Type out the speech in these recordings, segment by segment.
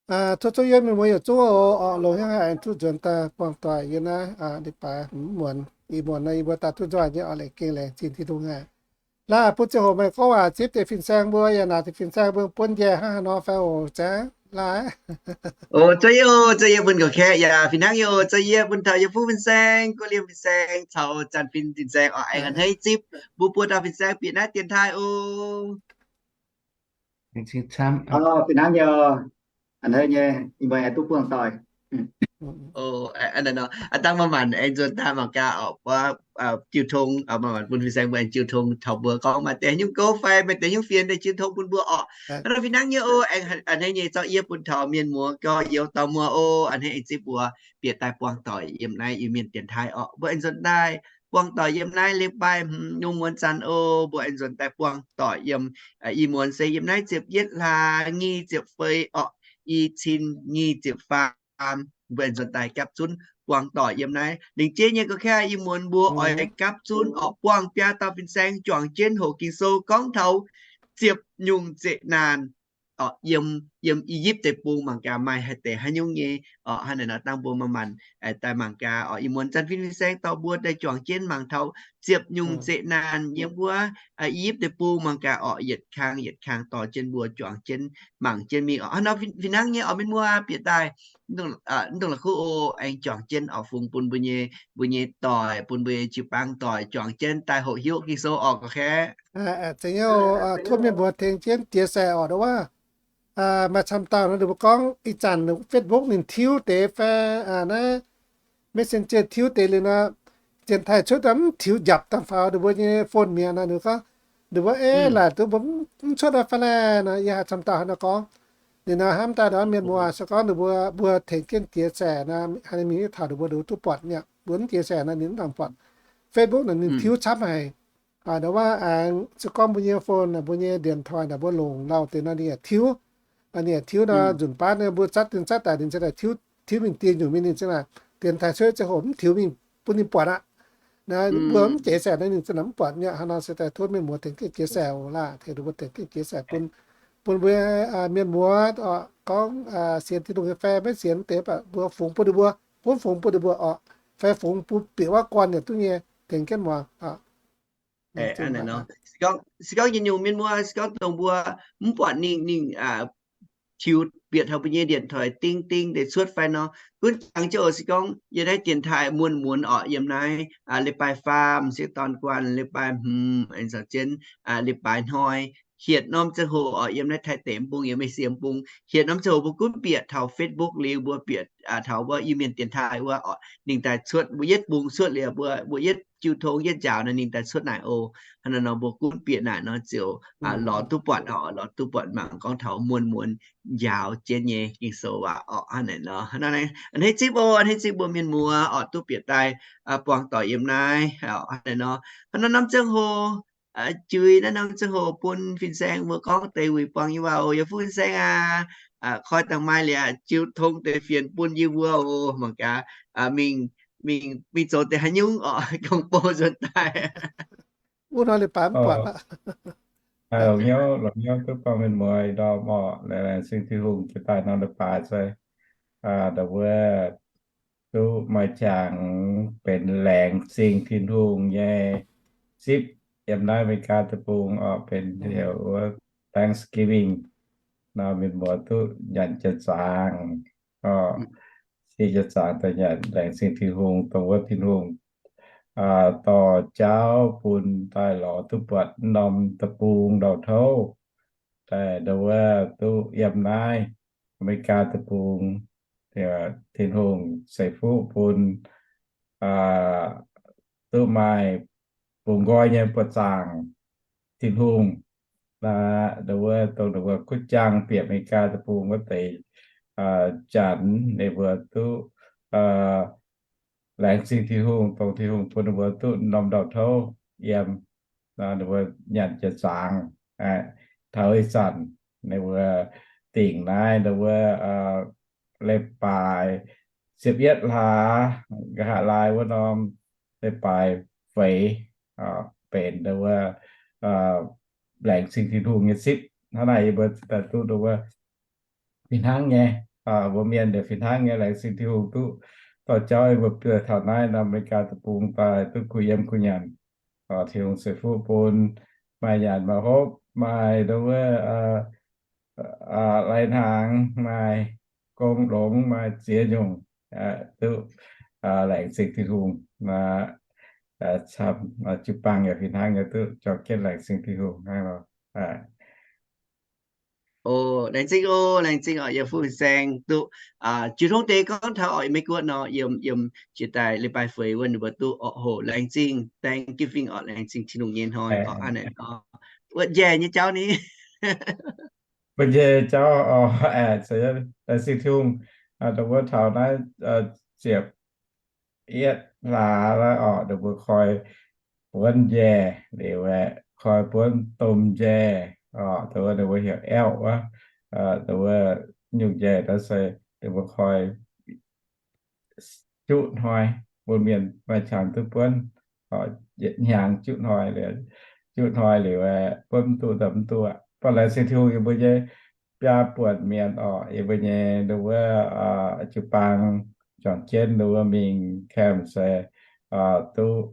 Tov zungv yie mienh muoz yietc zungv oc, longc hnyouv haic duqv nzuonx daaih buangh doic yiem naaiv. Leiz-baaix mv muonz, ih muonz nor yie mbuo daaih duqv nzoih nyei oc, laengz zingh laengz zingh Tin-Hungh aac. Laaix bun ziangh hoc meih gorngv waac zipv deix fin-saeng mbuo yaac naaic deix fin-saeng mbuo bun njaih hnangv haaix nor fai oc, Zaangc Laaih? O, za'gengh oc, za'gengh yie bun nqa'haav yaac fih hnangv nyei oc, za'gengh yie bun taux yie fuqv fin-saeng, guv liemh fin-saeng caux zanc fin fin-saeng oc, aengx a'hneiv zipv mbuo buo dauh fin-saeng bieqc naaiv dienx taaih oc. Fih hnangv nyei, a'hneiv nyei, ih muonz aengx duqv buangh doic. A'dangh maaih maanc aengx nzuonx daaih mangc gaax oc, jiu tong, maaih maanc bun fin-saeng mbuo aengx jiu tong taux mbuo gorngv maaih deix nyungc gouv fai maaih deix nyungc fienx deix jiu tong bun mbuo oc. Hnangv nor fih hnangv nyei oc, aengx a'hneiv nyei zorqv yie bun taux mienh muoz gorx-youz dauh muoz oc, a'hneiv aengx zipv mbuo bieqc daaih buangh doic yiem naaiv Iu-Mienh dienx taaih oc. Mbuo aengx nzuonx daaih buangh doic yiem naaiv leiz-baaix hmz nyungc muonz zanc oc. Mbuo aengx nzuonx daaih buangh doic yiem, ih muonz se yiem naaiv ziepc yietv hlaax, nyic ziepc feix oc, i cin nyic ziepc faam. Mbuo aengx nzuonx daaih gapv zunv buangh doic yiem naaiv. Lingc jeiv nyei gorqv-kaeqv, ih muonz mbuo oix gapv zunv oc buangh biaa dauh fin-saeng juangc jienv hoqc Ging-Sou gorngv taux ziepc nyungc zeqc naanc oc, yiem, yiem I^yipv Deic-Bung mangc gaax maaih haaix deix haaix nyungc nyei oc. Hnangv naaiv nor dangh mbuo maaih maanc daaih mangc gaax oc. Ih muonz zanc fin-saeng dorh mbuo daaih juangc jienv mangc taux ziepc nyungc zeqc naanc yiem wuov I^yipv Deic-Bung mangc gaax oc. Yietc kang yietc kang dorh jienv mbuo juangc jienv mangc jienv mingh oc. Hnangv nor fih hnangv nyei oc, mienh muoz bieqc daaih mv dungx la'kuqv oc, aengx juangc jienv oc, fungx bun mbuo nyei, mbuo nyei doic, bun mbuo nyei jiu-baang doic juangc jienv daaih hoqc hiuv Ging-Sou oc, gorqv-kaeqv. Zeiz nyei, tov mienh muoz tengx jienv chia sẻ oc, nduov wuov. Maaih camv dauh nor ninh mbuo gorngv ih zanc Facebook ninh tiuv deix fai naaiv Messenger tiuv deix liuz nor, dienx taaih cuotv daaih mv tiux njapc dangh faaux ninh mbuo nyei phone mi'aqv nor, ninh gorngv, ninh mbuo, Ei, laaic duqv mbuo mv cuotv fai laeh nor, yie haiz camv dauh hnangv nor gorngv. Ninh nor hnamv daaih nor mienh muoz se gorngv ninh mbuo, mbuo tengx jienv chia sẻ nor, haaix ninh mingh taux ninh mbuo, ninh mbuo duqv buatc nyei. Mbuo mv chia sẻ nor ninh mv nangc buatc. Facebook naaic ninh tiuv camv haic. Nduov wuov aengx se gorngv mbuo nyei phone, mbuo nyei điện thoại naaic mbuo longc lauh deix nor ninh yaac tiuv. Ninh yaac tiuv nor nzunc baav mbuo zatv dinh zatv daic ninh ziouc tiuv, tiuv mingh dieh nyungc mingh ninh ziouc naaic dienx taaih cuotv ziangh hoc mv tiux mingh bun ninh buatc aqv. Mbuo mv chia sẻ nor ninh ziouc naaic mv buatc nyei. Hnangv nor se daaih tov mienh muoz tengx jienv chia sẻ oc, laaic tengx mbuo tengx jienv chia sẻ bun, bun mbuo mienh muoz gorngv sienx Tin-Hungh nyei fai maiv sienx deix, mbuo fungx bun ninh mbuo, gunv fungx bun ninh mbuo oc, fai fungx bun bieqc wuov guanh yaac duqv nyei, tengx jienv muangx. Se gorngv yietc nyungc mienh muoz, se gorngv dongh mbuo mv buatc ninh, ninh tiux bieqc taux mbuo nyei điện thoại ding ding deix cuotv fai nor, gunv jangx jienv oc. Se gorngv yiem naaiv dienx taaih muonz muonz oc, yiem naaiv leiz-baaix faam se dorn guanh, leiz-baaix hmz aengx caux jienv leiz-baaix hnoi, hietc norm ziangh hoc oc, yiem naaiv Taiv deic-bung, yiem Meiv-Siem bung, hietc norm ziangh hoc mbuo gunv bieqc taux Facebook liuz, mbuo bieqc taux wuov Iu-Mienh dienx taaih wuov oc, ninh daaih cuotv, mbuo yietv bung cuotv liuz, mbuo, mbuo yietv jiu tong yietv njaaux nor ninh daaih cuotv naaic oc. Hnangv naaic nor mbuo gunv bieqc naaic nor ziouc lorz duqv buatc oc, lorz duqv buatc mangc gorngv taux muonz muonz njaaux jienv nyei Ging-Sou waac oc. Hnangv naaic nor, hnangv naaic, a'hneiv zipv oc, a'hneiv zipv mbuo mienh muoz oc, duqv bieqc daaih buangh doic yiem naaiv oc. Hnangv naaic nor, hnangv naaiv norm ziangh hoc, juix naaiv norm ziangh hoc bun fin-saeng mbuo gorngv deix wuic buangh nyei waac oc. Yie fuqv fin-saeng aac, koi dangh maaih liuz jiu tong deix fienx bun yie mbuo oc. Mangc gaax mingh, mingh, mingh zoux deix haaix nyungc oc, gong bou nzuonx daaih. Wuov nor leiz-baaix mv buatc aqv. Longc hnyouv, longc hnyouv duqv buangh mienh muoz ndorm oc. Laengz zingh Tin-Hungh jiex daaih norm leiz-baaix se, ndau wuov duqv maaih jangx benx laengz zingh Tin-Hungh nyei zipv yiem naaiv America deic-bung oc, benx heuc wuov Thanksgiving. Nor mienh muoz duqv nyanc jiex zaangc oc. Jiex zaangc daaih nyanc laengz zingh Tin-Hungh, dongh wuov Tin-Hungh dorh jauv bun daaih lorz duqv buatc norm deic-bung ndau-touv daaih ndau wuov duqv yiem naaiv America deic-bung. Tin-Hungh ceix fuqv bun duqv maaih bungx nqoi nyei buoz-zaangc Tin-Hungh. Ndau wuov dongh ndau wuov kuv jaang bieqc America deic-bung wuov deix janx ninh mbuo duqv laengz zingh Tin-Hungh, dongh Tin-Hungh bun ninh mbuo duqv norm ndau-touv yiem, ninh mbuo nyanc jiex zaangc. Taux ih zanc ninh mbuo dingc naaiv ndau wuov leiz-baaix ziepc yietv hlaax, nqa'haav laai wuov norm leiz-baaix feix benx ndau wuov laengz zingh Tin-Hungh nyei zipv. Hnangv naaic yie mbuo daaih duqv ndau wuov fih hnangv nyei. mbuo mienh yaac fih hnangv nyei. Laengz zingh Tin-Hungh duqv dorh jauv mbuo taux naaiv America deic-bung daaih duqv kuh yiem kuh nyanc. Tin-Hungh ceix fuqv bun maaih nyanc maaih hopv, maaih nduov, lai hnaangx, maaih gong longx, maaih ziex nyungc, duqv laengz zingh Tin-Hungh. Camv jiu-baang yaac fih hnangv nyei, duqv juangc jienv laengz zingh Tin-Hungh hnangv nor. Laengz zingh oc, laengz zingh oc, yie fu saeng duqv jiu tong deix gorngv taux oc, Meiv Guoqv nor, yiem, yiem jiex daaih leiz-baaix feix wuov ninh mbuo duqv orqc hoc laengz zingh, Thanksgiving oc, laengz zingh Tin-Hungh nyei hnoi oc, hnangv naaic nor. Wuov njaih nyei jauv ni. Mbuo nyei jauv oc, laengz zingh Tin-Hungh, dongh wuov taux naaiv ziepc yietv hlaax naaiv oc, ninh mbuo koi buonv njaih liuz aeqv, koi buonv domh njaih oc, dongh wuov ninh mbuo heuc elk wuov, dongh wuov nyungc njaih naaiv se ninh mbuo koi juqv hnoi, mbuo mienh maaih qangx duqv buonv yietc hnyangx juqv hnoi, juqv hnoi liuz aeqv, buonv mv duqv daaih mv duqv. Mv baac laengz zingh Tin-Hungh yie mbuo nyei biaa buonc mienh oc, yie mbuo nyei nduov wuov jiu-baang juangc jienv nduov wuov mingh camp se duqv,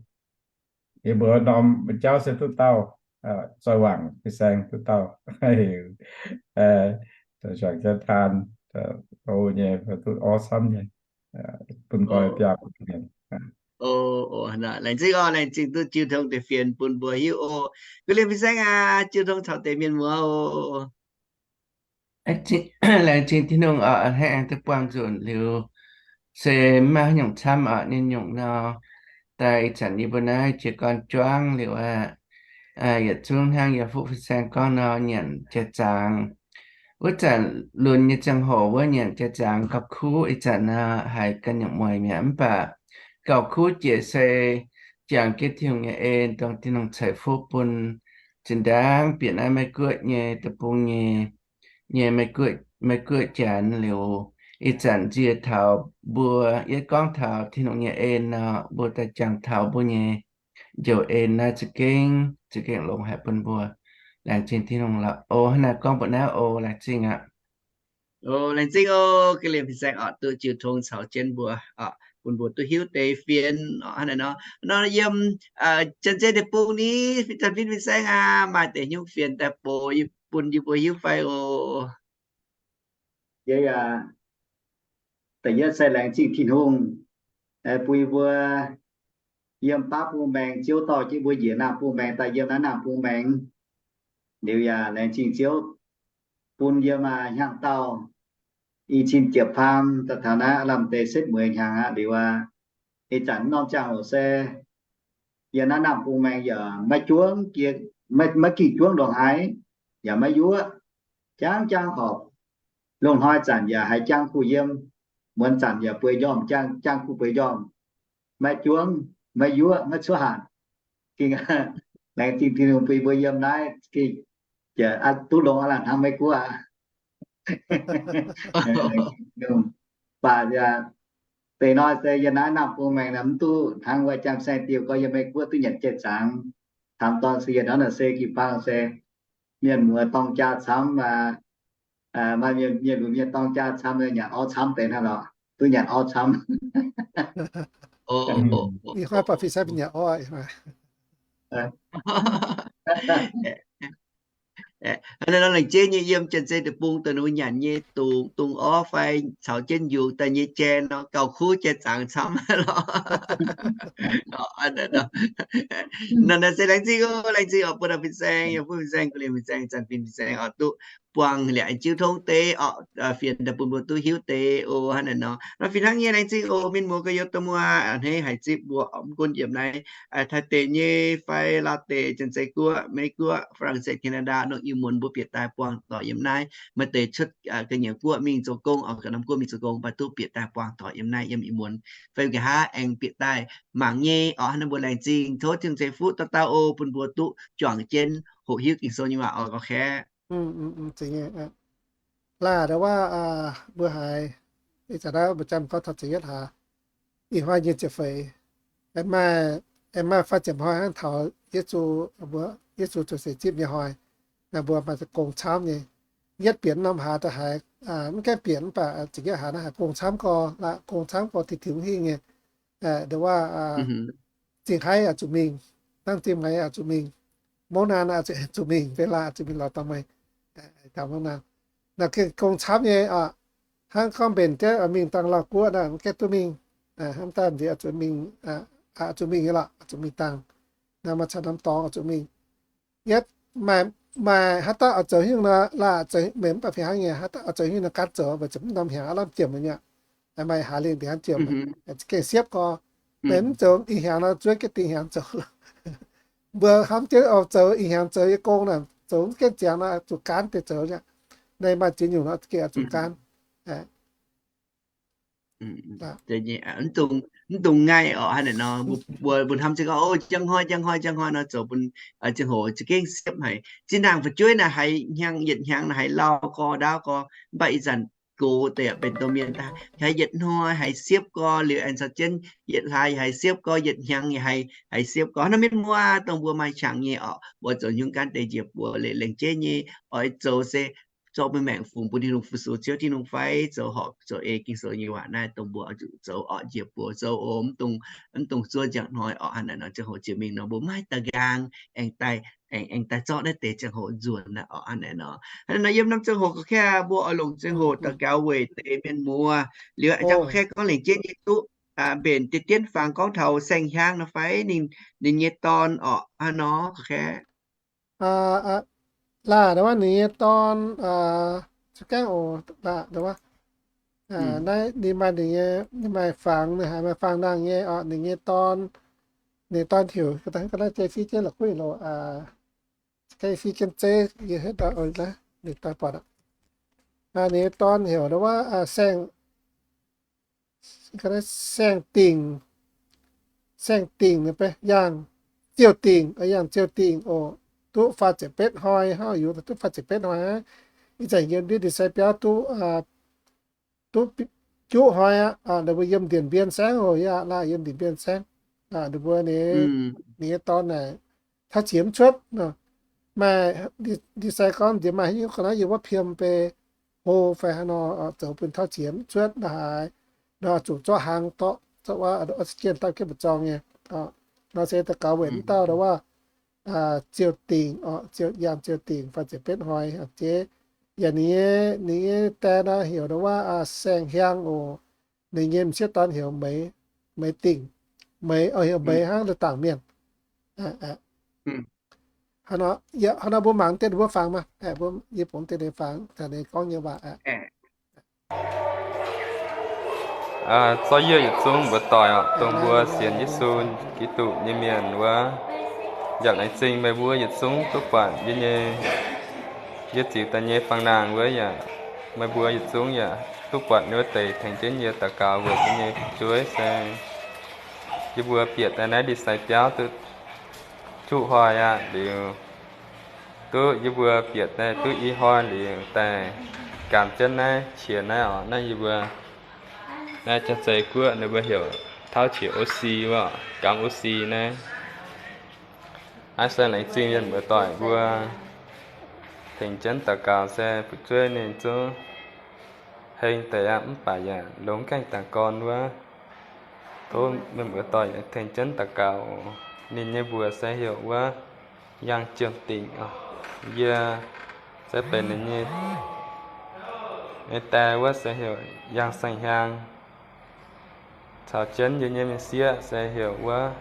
yie mbuo norm jauv se duqv dauh, zoih wangc fin-saeng duqv dauh, juangc jienv taan, o nyei duqv orv camv nyei, bun nqoi biaa buonc mienh. Laengz zingh oc, laengz zingh duqv jiu tong deix fienx bun mbuo hiuv oc. Ga'lienh fin-saeng aac, jiu tong caux deix mienh muoz oc. Laengz zingh Tin-Hungh oc, a'hneiv aengx duqv buangh nzunc liuz, se maiv maaih haaix nyungc camv oc, ninh nyungc nor, daaih ih zanc yie mbuo naaiv jiez gorn juangv liuz aqv, yietc zungv hnangv yie fu fin-saeng gorngv nor, nyanc jai-zaangc. Wuov zanc lunx nyei ziangh hoc wuov nyanc jai-zaangc gauh kuv, ih zanc nor haiz ganh nyungc mueiz mi'aqv. Mv baac gauh kuv jiex se jangx jienv Tin-Hungh nyei en, dongh Tin-Hungh ceix fuqv bun zinh ndaangv bieqc naaiv Meiv Guoqv nyei deic-bung nyei, nyei Meiv Guoqv, Meiv Guoqv janx liuz, ih zanc nziex taux mbuo yietv gorngv taux Tin-Hungh nyei en nor, mbuo daaih jangx taux mbuo nyei njoux en naaiv za'gengh, za'gengh longx haic bun mbuo. Laengz zingh Tin-Hungh lorqc. O, hnangv naaiv gorngv mbuo naaiv oc, laengz zingh aqv. O, laengz zingh oc, ga'lienh fin-saeng oc, duqv jiu tong caux jienv mbuo oc, bun mbuo duqv hiuv deix fienx oc, hnangv naaiv nor. Nor yiem Janx-Zei deic-bung ni, fin-saeng fin-saeng aac, maaih deix nyungc fienx daaih bun yie mbuo hiuv fai oc. Yie yaac da'yietv se laengz zingh Tin-Hungh bun yie mbuo yiem baav bung maengx, Ziouv dorh jienv mbuo njiec naamh bung maengx daaih yiem naaiv naamh bung maengx. Liuz yaac laengz zingh Ziouv bun yiem hnyangx-daauh i cin ziepc faam daaih taux naaiv lamh deix setv mueiz hnyangx aqv. Liuz aac, ih zanc norm ziangh hoc se yiem naaiv naamh bung maengx yaac maiv juangv, maiv ging juangv ndongc haaix, yaac maiv yuoqv, jangv jangv horpc. Loz-hnoi zanc yaac haiz jangv kuh yiem, muonz zanc yaac bueix njormh, jangv kuh bueix njormh, maiv juangv, maiv yuoqv, maiv cuotv hatc. Ging, laengz zingh Tin-Hungh bun mbuo yiem naaiv, ging, duqv longx aqv, laanh hnangv Meiv Guoqv aqv. Baac deix hnoi se yiem naaiv naamh bung maengx mv duqv hnangv wuov jang saeng-diuh gorngv yiem Meiv Guoqv duqv nyanc jai-zaangc. Camv dorn se yiem naaiv nor se jiu-baang se mienh muoz dorng jaa camv, maaih mienh lunx mienh dorng jaa camv, nyanc orv camv deix hnangv lorqc, duqv nyanc orv camv. Ih hnoi baac fin-saeng mbuo nyanc orv. Laengz zingh nyei yiem Janx-Zei deic-bung dongh ninh mbuo nyanc nyei dungz, dungz orv fai caux jienv yungz daaih nyei jai nor, gauh kuv jai-zaangc camv lorqc. Naaiv se laengz zingh oc, laengz zingh oc, bun fin-saeng, yie bun fin-saeng, ga'lienh fin-saeng, zanc fin fin-saeng oc, duqv buangh liaqc jiu tong deix oc, fienx daaih bun mbuo duqv hiuv deix oc, hnangv naaiv nor. Nor fih hnangv nyei, laengz zingh oc mienh muoz gorx-youz domh muoz, a'hneiv haiz zipv mbuo mv gunv yiem naaiv Taiv deic nyei fai Laauv deic, Janx-Zei Guoqv, Meiv Guoqv, Faa^lan^se, Canada, nor ih muonz mbuo bieqc daaih buangh doic yiem naaiv. Maaih deix cuotv ga'nyiec guoqv mingh zoux gong, ga'naaiv guoqv mingh zoux gong, mv baac duqv bieqc daaih buangh doic yiem naaiv yiem ih muonz. Fai nqa'haav aengx bieqc daaih mangc nyei oc, hnangv naaiv mbuo laengz zingh tov Tin-Hungh ceix fuqv dauh dauh oc, bun mbuo duqv juangc jienv hoqc hiuv Ging-Sou nyei waac oc, gauh kaeqv. Laaih ndau wuov mbuo haiz, ih zanc naaiv mbuo jangx gorngv taux ziepc yietv hlaax, ih hnoi nyei ziepc feix, aengx maaih, aengx maaih faah ziepc hnoi hnangv taux Yesu, mbuo, Yesu zuqc seix zipv nyei hnoi, naaiv mbuo maaih gong camv nyei. Yietv bieqc norm hlaax daaih haiz mv gaengh bieqc mv baac za'gengh haiz naaiv haih gong camv gorx, la'gong camv gorx, tiux tiux hingh nyei. Nduov waac, zingh haiv oix zuqc mingh, hnangv zingh maengx oix zuqc mingh, mouv naanc oix zuqc mingh, mv baac laaix oix zuqc mingh lorz dangh meih, dangh mouv naanc. Naaiv gengh gong camv nyei oc. Hnangv gorngv mbenc jienv mingh dangh Lauv guoqv naaic mv gaengh duqv mingh. Hnangv daaih nziex oix zuqc mingh, oix zuqc mingh nyei lorqc, oix zuqc mingh dangh. Naaiv maaih caux norm dorngx oix zuqc mingh. Yietv maaih, maaih haaix dauh oix zoux haaix nyungc nor, laaix zoux, mbenc mv baac fih hnangv nyei, haaix dauh oix zoux haaix nyungc nor gaanv zoux, weic zuqc mv norm hnyangx aav lamh jiem nyei. Maaih haaix lengh ndiev hnamv jiem, gengh siepv gorx. Mbenc mv zoux ih hnyangx nor zuov jienv da'nyeic hnyangx zoux. Mbuo hnamv jienv oix zoux ih hnyangx zoux nyei gong naaic, zoux mv gaengh ziangx nor zuqc gaanv deix zoux aqv. Naaiv maaih ziex nyungc nor gengh oix zuqc gaanv. Mv dungx ngaih orqc, hnangv naaic nor, mbuo, mbuo hnamv jienv gorngv, o, njang hnoi, njang hnoi, njang hnoi nor zoux bun ziangh hoc za'gengh siepv haic. Zinh ndaangc fu'jueiv naaic haiz hnyangx, yietc hnyangx naaic haiz lauh gorx, ndaauv gorx, mv baac ih zanc gox deix benx domh mienh daaih, haiz yietc hnoi haiz siepv gorx, liuz aengx caux jienv yietc hlaax haiz siepv gorx, yietc hnyangx yaac haiz, haiz siepv gorx. Hnangv mienh muoz dongh mbuo maaih qangx nyei orqc, mbuo zoux nyungc gaanv deix njiec buoz leiz laengz jeiv nyei, oix zoux se zorqv mbuo maengc fungx bun Tin-Hungh, fu-sux Ziouv Tin-Hungh fai zoux horpc zoux eix Ging-Sou nyei waac naaiv, dongh mbuo oix zuqc zoux orqc, njiec buoz zoux oc, mv dungx zuov njang hnoi orqc. Hnangv naaic nor ziangh hoc jiex mingh nor mbuo maiv daaih nqaang, aengx daaih, aengx daaih zorqv naaiv deix ziangh hoc nzuonx naaic orqc. Hnangv naaic nor, hnangv naaiv nor yiem norm ziangh hoc ga'kaav mbuo oix longc ziangh hoc daux gaux weic deix mienh muoz. Liuz a'jang ga'kaav gorngv lengc jeiv nyei duqv mbenc diqv dienv fangx gorngv taux saeng-hiaang nor fai ninh, ninh nyei dorn orqc. Hnangv nor ga'kaav laac ndau wuov ninh nyei dorn, za'gengh oc, laac ndau wuov, naaiv ninh maaih, ninh maaih fangx, ninh haiz maaih fangx nangh nyei orqc. Ninh nyei dorn, ninh dorn heuc, ga'naaiv jai fiev jienv la'kuqv loc, ga'naaiv fiev jienv zeiv, ninh daaih buatc, ninh nyei dorn heuc ndau wuov Saeng, Saeng Dingc, Saeng Dingc, Yangh Ziouv Dingc, Yangh Ziouv Dingc oc. Duqv faah ziepc betv hnoi, hnangv yie duqv faah ziepc betv hnoi aqv. Ih zanc yiem ndiev ndie-sai biauv duqv, duqv juqv hnoi aqv. Ninh mbuo yiem Ndienc Mbien Saengv oc, yaac laac yiem Ndienc Mbien Saengv. Ninh mbuo, ninh nyei dorn naaic tauv qiex mv cuotv. Maaih ndie-sai gorngv nziex maaih haaix nyungc ga'naaiv yiem wuov piem bei hlo fai haaix nor, zoux bun tauv qiex mv cuotv la'haaix nor, zuqc zorqv hnaangx dorqv, zorqv wuov oxygen daaih jienv mbu'zorng nyei. Nor se daux gaux weic mv dauh ndau wuov Ziouv Dingc, Ziouv, Yangh Ziouv Dingc faah ziepc betv hnoi aqv. Yaac ninh nyei, ninh nyei die nor heuc ndau wuov Saeng Hiang oc. Ninh nyei m'sieqv dorn heuc Meix, Meix Dingc. Meix, heuc Meix hnangv, dangc mienh. Hnangv nor mbuo mangc deix ninh mbuo fangx maah, yie bungx deix ninh fangx taux ninh gorngv nyei waac aqv. Zorqv yie yietc zungv mbuox doic oc, dongh mbuo sienx Yesu Giduc nyei mienh wuov, yaac laengz zingh meih mbuo yietc zungv duqv buatc yie nyei, yie ziux daaih nyei fangx-naangh wuov yaac, meih mbuo yietc zungv yaac duqv buatc wuov deix tengx jienv yie daux gaux weic yie nyei fu'jueiv se yie mbuo bieqc daaih naaiv ndie-sai biauv duqv juqv hnoi aqv. Liuz duqv yie mbuo bieqc daaih duqv i hnoi liuz daaih gaamz jienv naaiv qiex naaiv oc. Naaiv yie mbuo, naaiv Janx-Zei Guoqv ninh mbuo heuc tauv qiex oxy wuov, gaamz oxy naaiv. Aav se laengz zingh mienh muoz-doic mbuo tengx jienv daux gaux se fu'jueiv ninh zungv heng deix aqv, mv baac yaac longx gaengh daaih gorn wuov. Tov mienh muoz-doic tengx jienv daux gaux. Ninh nyei mbuox se heuc wuov Yangh Ziouv Dingc. Yie se benx ninh nyei, nyei die wuov se heuc Yangh Saeng Hiang. Caux jienv yie nyei m'sieqv se heuc wuov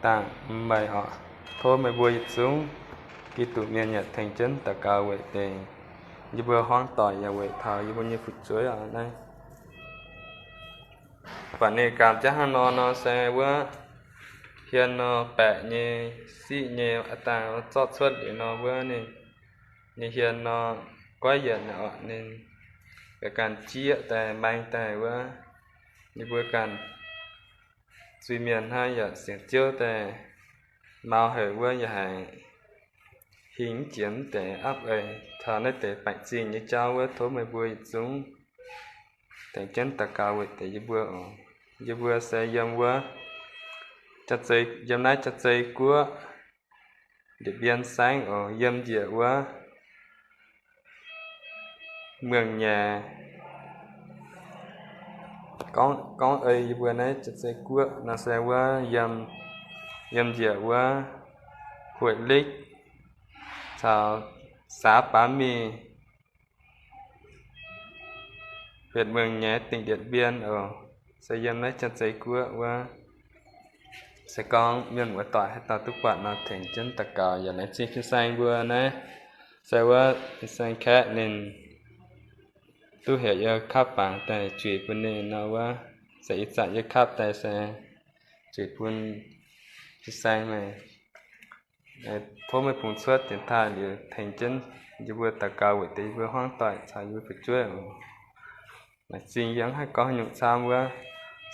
Dangc M'Meic oc. Tov meih mbuo yietc zungv Giduc mienh yaac tengx jienv daux gaux weic deix yie mbuo hmuangv doic yaac weic taux yie mbuo nyei fu'jueiv oc. Naaiv buatc ninh gaamz jienv hnangv nor nor se wuov hien nor baeqc nyei, siqv nyei, aav dangh zorqv cuotv liuz nor wuov ninh, ninh hien nor goiv yienc oc. Ninh yaac ganh jieqv daaih maeng daaih wuov, ninh mbuo ganh zuiz-mienh hnangv yaac sienx Ziouv daaih mau haic wuov yaac haiz hingh jiex mv deix apv eix taux naaiv deix baeqc zingh nyei jauv wuov. Tov meih mbuo yietc zungv tengx jienv daux gaux weic deix yie mbuo oc. Yie mbuo se yiem wuov, yiem naaiv Janx-Zei Guoqv, Njiec Mbien Saengv oc, yiem njiec wuov muangx nyaic. Gorngv, gorngv ei yie mbuo naaiv Janx-Zei Guoqv nor se wuov yiem, yiem njiec wuov Huoqv Likv caux Saax Baav Mingh, huyện Mường Nhé, tỉnh Điện Biên oc. Se yiem naaiv Janx-Zei Guoqv wuov. Se gorngv mienh muoz-doic haaix dauh duqv buatc nor tengx jienv daux gaux yaac laengz zingh fin-saeng mbuo naaiv. Se wuov fin-saeng Kaeqv ninh duqv heuc yie kapv bangc daaih juix bun ninh nor wuov. Se ih zanc yie kapv daaih se juix bun fin-saeng meih. Tov meih bungx cuotv dienx taaih liuz tengx jienv yie mbuo daux gaux weic deix yie mbuo hmuangv doic caux yie mbuo fu'jueiv oc. Laengz zingh, yie mv haih gorngv haaix nyungc camv wuov.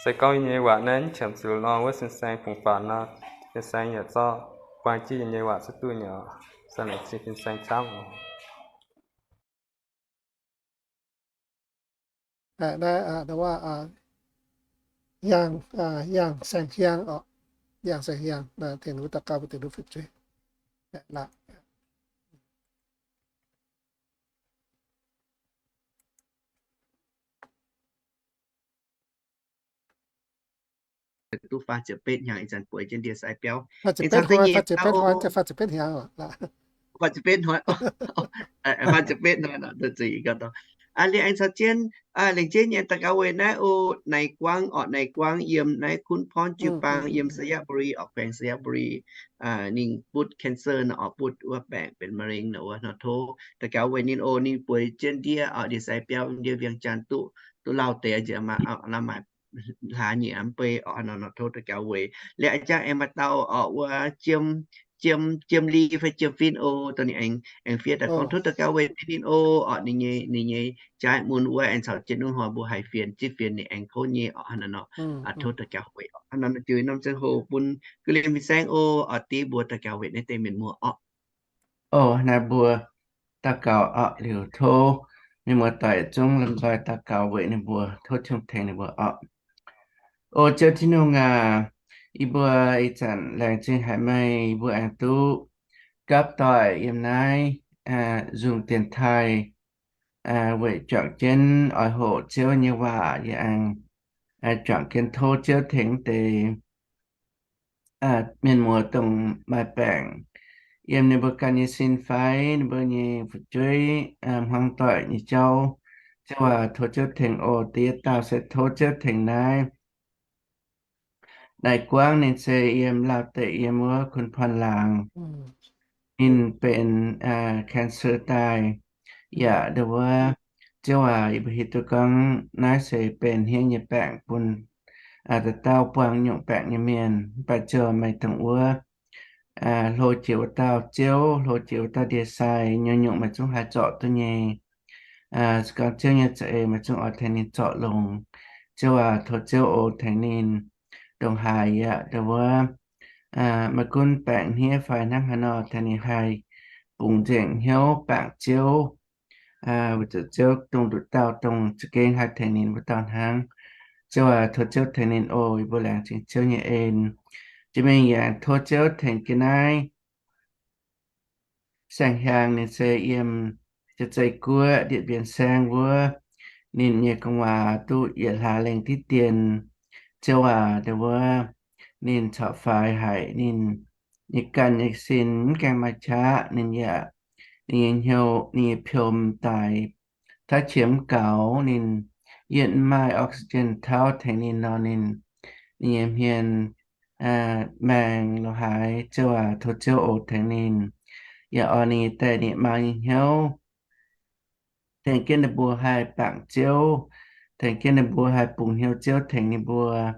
Se gorngv yie nyei waac naaiv mv qiemx zuqc lorngh wuov fin-saeng bungx faaux nor, fin-saeng yaac zorqv buang jienv yie nyei waac cuotv duqv nyei oc. Se laengz zingh fin-saeng camv oc. Naaiv, naaiv, yangh, yangh saeng-hiang oc. Yangh saeng-hiang, tengx ninh mbuo daux gaux, tengx ninh mbuo fu'jueiv. Duqv faah ziepc betv hnyangx ih zanc bueix jienv ndie-sai biauv. Faah ziepc betv hnoi, faah ziepc betv hnoi, faah ziepc betv hnoi, liuz aengx caux jienv, lengc jeiv nyei daux gaux weic naaiv oc, Naix Guangv orqc, Naix Guangv yiem naaiv Kun Phorn jiu-baang, yiem Xayaburi orqc, baeng Xayaburi. Ninh butv cancer nor orqc, butv wuov baengc benx มะเร็ง nor wuov nor, tov daux gaux weic ninh oc. Ninh bueix jienv ndie orqc, ndie-sai biauv, ndie Vieng Jaan duqv, duqv lauh deix nziex, maaih hlaax nyei mv bei orqc nor, tov daux gaux weic. Liuz a'jangv aengx maaih dauh orqc, wuov Jiem, Jiem Li fai Jiem Fin oc, dongh ninh aengx, aengx fiev daaih gorngv tov daux gaux weic ninh oc. Orqc ninh nyei, ninh nyei jaaix mun wuov aengx caux jienv wuov hnoi mbuo haih fienx, zipv fienx ninh aengx kouv nyei orqc nor. Tov daux gaux weic orqc nor, jiu norm ziangh hoc bun ga'lien fin-saeng oc, orqc diev mbuo daux gaux weic naaiv deix mienh muoz orqc. Oc, naaiv mbuo daux gaux orqc, liuz tov mienh muoz doic zungv lomh nzoih daux gaux weic ninh mbuo, tov Tin-Hungh tengx ninh mbuo orqc. O Ziouv Tin-Hungh aac, yie mbuo ih zanc laengz zingh haic meih, yie mbuo aengx duqv gapv doic yiem naaiv nzung dienx taaih weic juangc jienv oix hoqc Ziouv nyei waac. Yie aengx juangc jienv tov Ziouv tengx deix mienh muoz dongh maaih baengc yiem ninh mbuo ganh nyei sin fai ninh mbuo nyei fu'jueiv, hmuangv doic nyei jauv. Ziouv aac, tov Ziouv tengx oc. Da'yietv dauh se tov Ziouv tengx naaiv Naaiv Guangv ninh se yiem Laauh deic yiem wuov Kun Phorn laangz. Ninh benx cancer daaih. Yaac ndau wuov, Ziouv aac, yie mbuo hiuv duqv gorngv naaiv se benx hniev nyei baengc bun dauh dauh buangh nyungc baengc nyei mienh. Mv baac Ziouv, meih dongh wuov hlo jiex wuov dauh Ziouv, hlo jiex wuov dauh ndie-sai, nyungc-nyungc meih zungv haih zorc duqv nyei. Se gorngv Ziouv nyei za'eix meih zungv oix tengx ninh zorc longx. Ziouv aac, tov Ziouv oc tengx ninh ndongc haaix yaac ndau wuov, maiv gunv baengc hniev fai hnangv haaix nor, tengx ninh haih bungx nzengc hnyouv bangc Ziouv, weic zuqc Ziouv dongh nduqc dauh dongh za'gengh haih tengx ninh wuov dauh hnangv. Ziouv aac, tov Ziouv tengx ninh oc. Yie mbuo laengz zingh Ziouv nyei en. Jiex mingh yaac tov Ziouv tengx ga'naaiv Saeng Hiaang. Ninh se yiem Jaav-Zei Guoqv, Điện Biên Saeng wuov. Ninh nyei gu'nguaaz duqv yietc hlaax lengh diqv dien. Ziouv aac, ndau wuov, ninh corc faix haic. Ninh nyei ganh nyei sin mv gaengh maaih qaqv. Ninh yaac, ninh nyei hnyouv, ninh nyei piom daaih tauv qiex mv gaux. Ninh yiem mv maaih oxygen tauv tengx ninh nor, ninh, ninh nyei hmien maengx lo haaix. Ziouv aac, tov Ziouv oc tengx ninh, yaac orn ninh nyei daaih ninh maa nyei hnyouv, tengx jienv ninh mbuo haih bangc Ziouv, tengx jienv ninh mbuo haih bungx hnyouv Ziouv tengx ninh mbuo.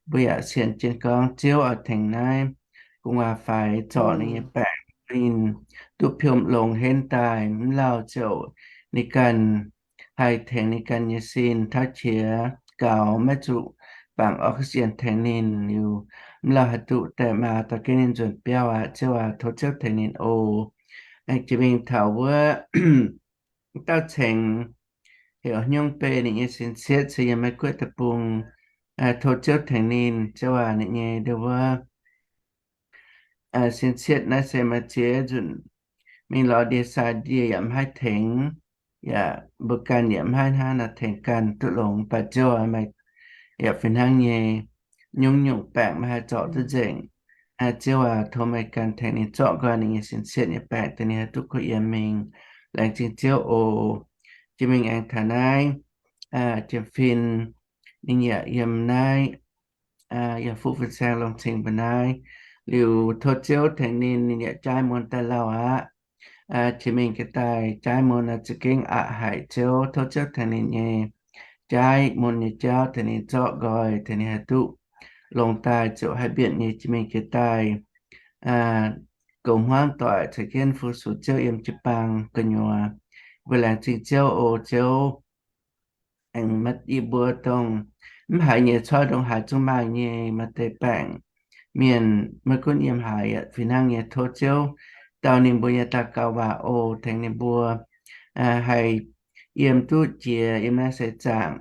Mbuo yaac sienx jienv gorngv Ziouv oix tengx naaiv gu'nguaaz faix, zorc ninh nyei baengc, ninh duqv piom longx henv daaih, mv lauh ziouc ninh ganh haih tengx ninh ganh nyei sin tauv qiex gaux, maiv zuqc bangc oxygen tengx ninh liuz, mv lauh haih duqv daaih maa dorh jienv ninh nzuonx biauv aqv. Ziouv aac, tov Ziouv tengx ninh oc. Aengx jiex mingh taux wuov dauh cengx heuc Hnyungv Bei, ninh nyei sin-cietv se yiem Meiv Guoqv deic-bung. Tov Ziouv tengx ninh. Ziouv aac, ninh nyei ndau wuov sin-cietv naaiv se maaih ziex nzunc mingh lorz ndie-sai, ndie yaac mv haih tengx. yaac mbuo ganh yaac maiv hnangv naaic tengx ganh duqv longx. Mv baac Ziouv aac, meih yaac fih hnangv nyei, nyungc-nyungc baengc meih haih zorc duqv nzengc. Ziouv aac, tov meih ganh tengx ninh zorqv nqoi ninh nyei sin-sieqv nyei baengc, dongh ninh haih duqv kuh yiem mingh. Laengz zingh Ziouv oc. Jiex mingh aengx taux naaiv jiem-fin, ninh yaac yiem naaiv, yiem fuqv fin-saeng longx cing mbuo naaiv. Liuz tov Ziouv tengx ninh, ninh yaac jaaiv mun daaih lauh aqv. Jiex mingh ga'daaih jaaiv mun za'gengh aqc haic Ziouv. Tov Ziouv tengx ninh nyei jaaiv mun nyei jauv, tengx ninh zorqv nqoi, tengx ninh haih duqv longx daaih ziouc haih mbienc nyei jiex mingh ga'daaih goux hmuangv doic caux jienv fu-sux Ziouv yiem jiu-baang gu'nyuoz. Mbuo laengz zingh Ziouv oc. Ziouv, aengx yie mbuo dongh mv haiz nyei coiv ndongc haaix zungv maaih nyei maaih deix baengc mienh, maiv gunv yiem haaix yaac fih hnangv nyei, tov Ziouv dau ninh mbuo nyei daux gaux waac oc, tengx ninh mbuo haih yiem duqv jiex yiem naaiv seix zaangc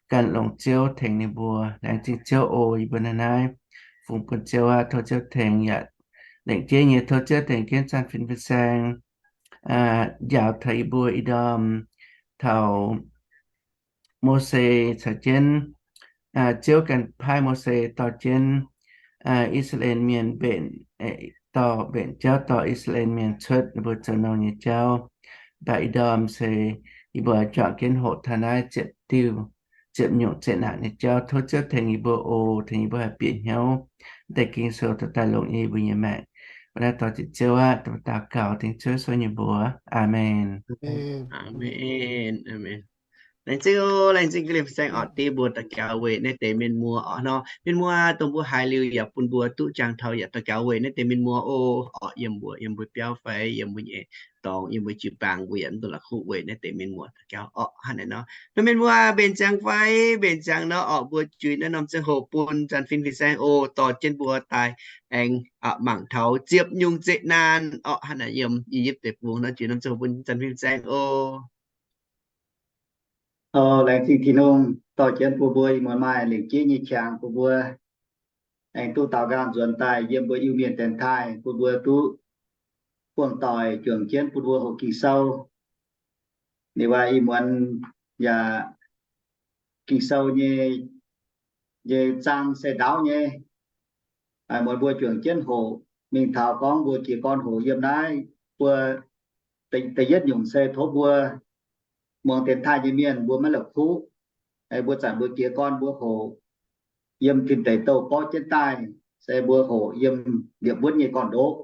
ganh longx Ziouv tengx ninh mbuo. Laengz zingh Ziouv oc. Yie mbuo naaiv naaiv fungx bun Ziouv aqv. Tov Ziouv tengx yaac lengc jeiv nyei, tov Ziouv tengx jienv zanc fin fin-saeng njaaux taux yie mbuo ih ndorm taux Mose caux jienv, Ziouv ganh paaiv Mose dorh jienv I^saa^laa^en Mienh mbenc, dorh mbenc jauv dorh I^saa^laa^en Mienh cuotv ninh mbuo zoux nouh nyei jauv. Mv baac ih ndorm se yie mbuo juangc jienv hoqc taux naaiv ziepc diuh, ziepc nyungc zeqc naanc nyei jauv. Tov Ziouv tengx yie mbuo oc, tengx yie mbuo haih bieqc hnyouv deix Ging-Sou dorh daaih longc yie mbuo nyei maengc. Mbuo naaiv dorh ziqc Ziouv aqv, daux gaux dengv Ziouv Yesu nyei mbuox. Aamen. Aamen. Laengz zingh oc, laengz zingh ga'lien fin-saeng orqc, diev mbuo daux gaux weic naaiv deix mienh muoz orqc nor. Mienh muoz dongh mbuo haiz liuz yaac bun mbuo duqv jangx taux yaac daux gaux weic naaiv deix mienh muoz oc. Orqc yiem mbuo, yiem mbuo biauv fai yiem mbuo nyei dorngx, yiem mbuo jiu-baang mbuo yaac mv dungx la'kuqv weic naaiv deix mienh muoz daux gaux orqc. Hnangv naaiv nor, mienh muoz mbenc ziangx fai mbenc ziangx nor orqc, mbuo juix naaiv norm ziangh hoc bun zanc fin fin-saeng oc, dorh jienv mbuo daaih aengx mangc taux ziepc nyungc zeqc naanc orqc. Hnangv naaiv yiem I^yipv Deic-Bung nor, juix norm ziangh hoc bun zanc fin fin-saeng oc. Laengz zingh Tin-Hungh dorh jienv bun mbuo ih muonz maaih lengc jeiv nyei qangx bun mbuo aengx duqv daaux nqaang nzuonx daaih yiem mbuo Iu-Mienh dienx taaih, bun mbuo duqv buangh doic juangc jienv bun mbuo hoqc Ging-Sou. Ninh waac ih muonz yaac Ging-Sou nyei, nyei zaang se ndaauv nyei. Muonz mbuo juangc jienv hoqc, mingh taux gorngv mbuo jiez gorn hoqc yiem naaiv, mbuo da'yietv nyungc se tov mbuo muangx dienx taaih nyei mienh mbuo maiv la'kuqv. Mbuo zanc mbuo jiez gorn mbuo hoqc yiem tin deic douh borqv jienv daaih, se mbuo hoqc yiem ndiepv wuonv nyei gorn-ndoqv.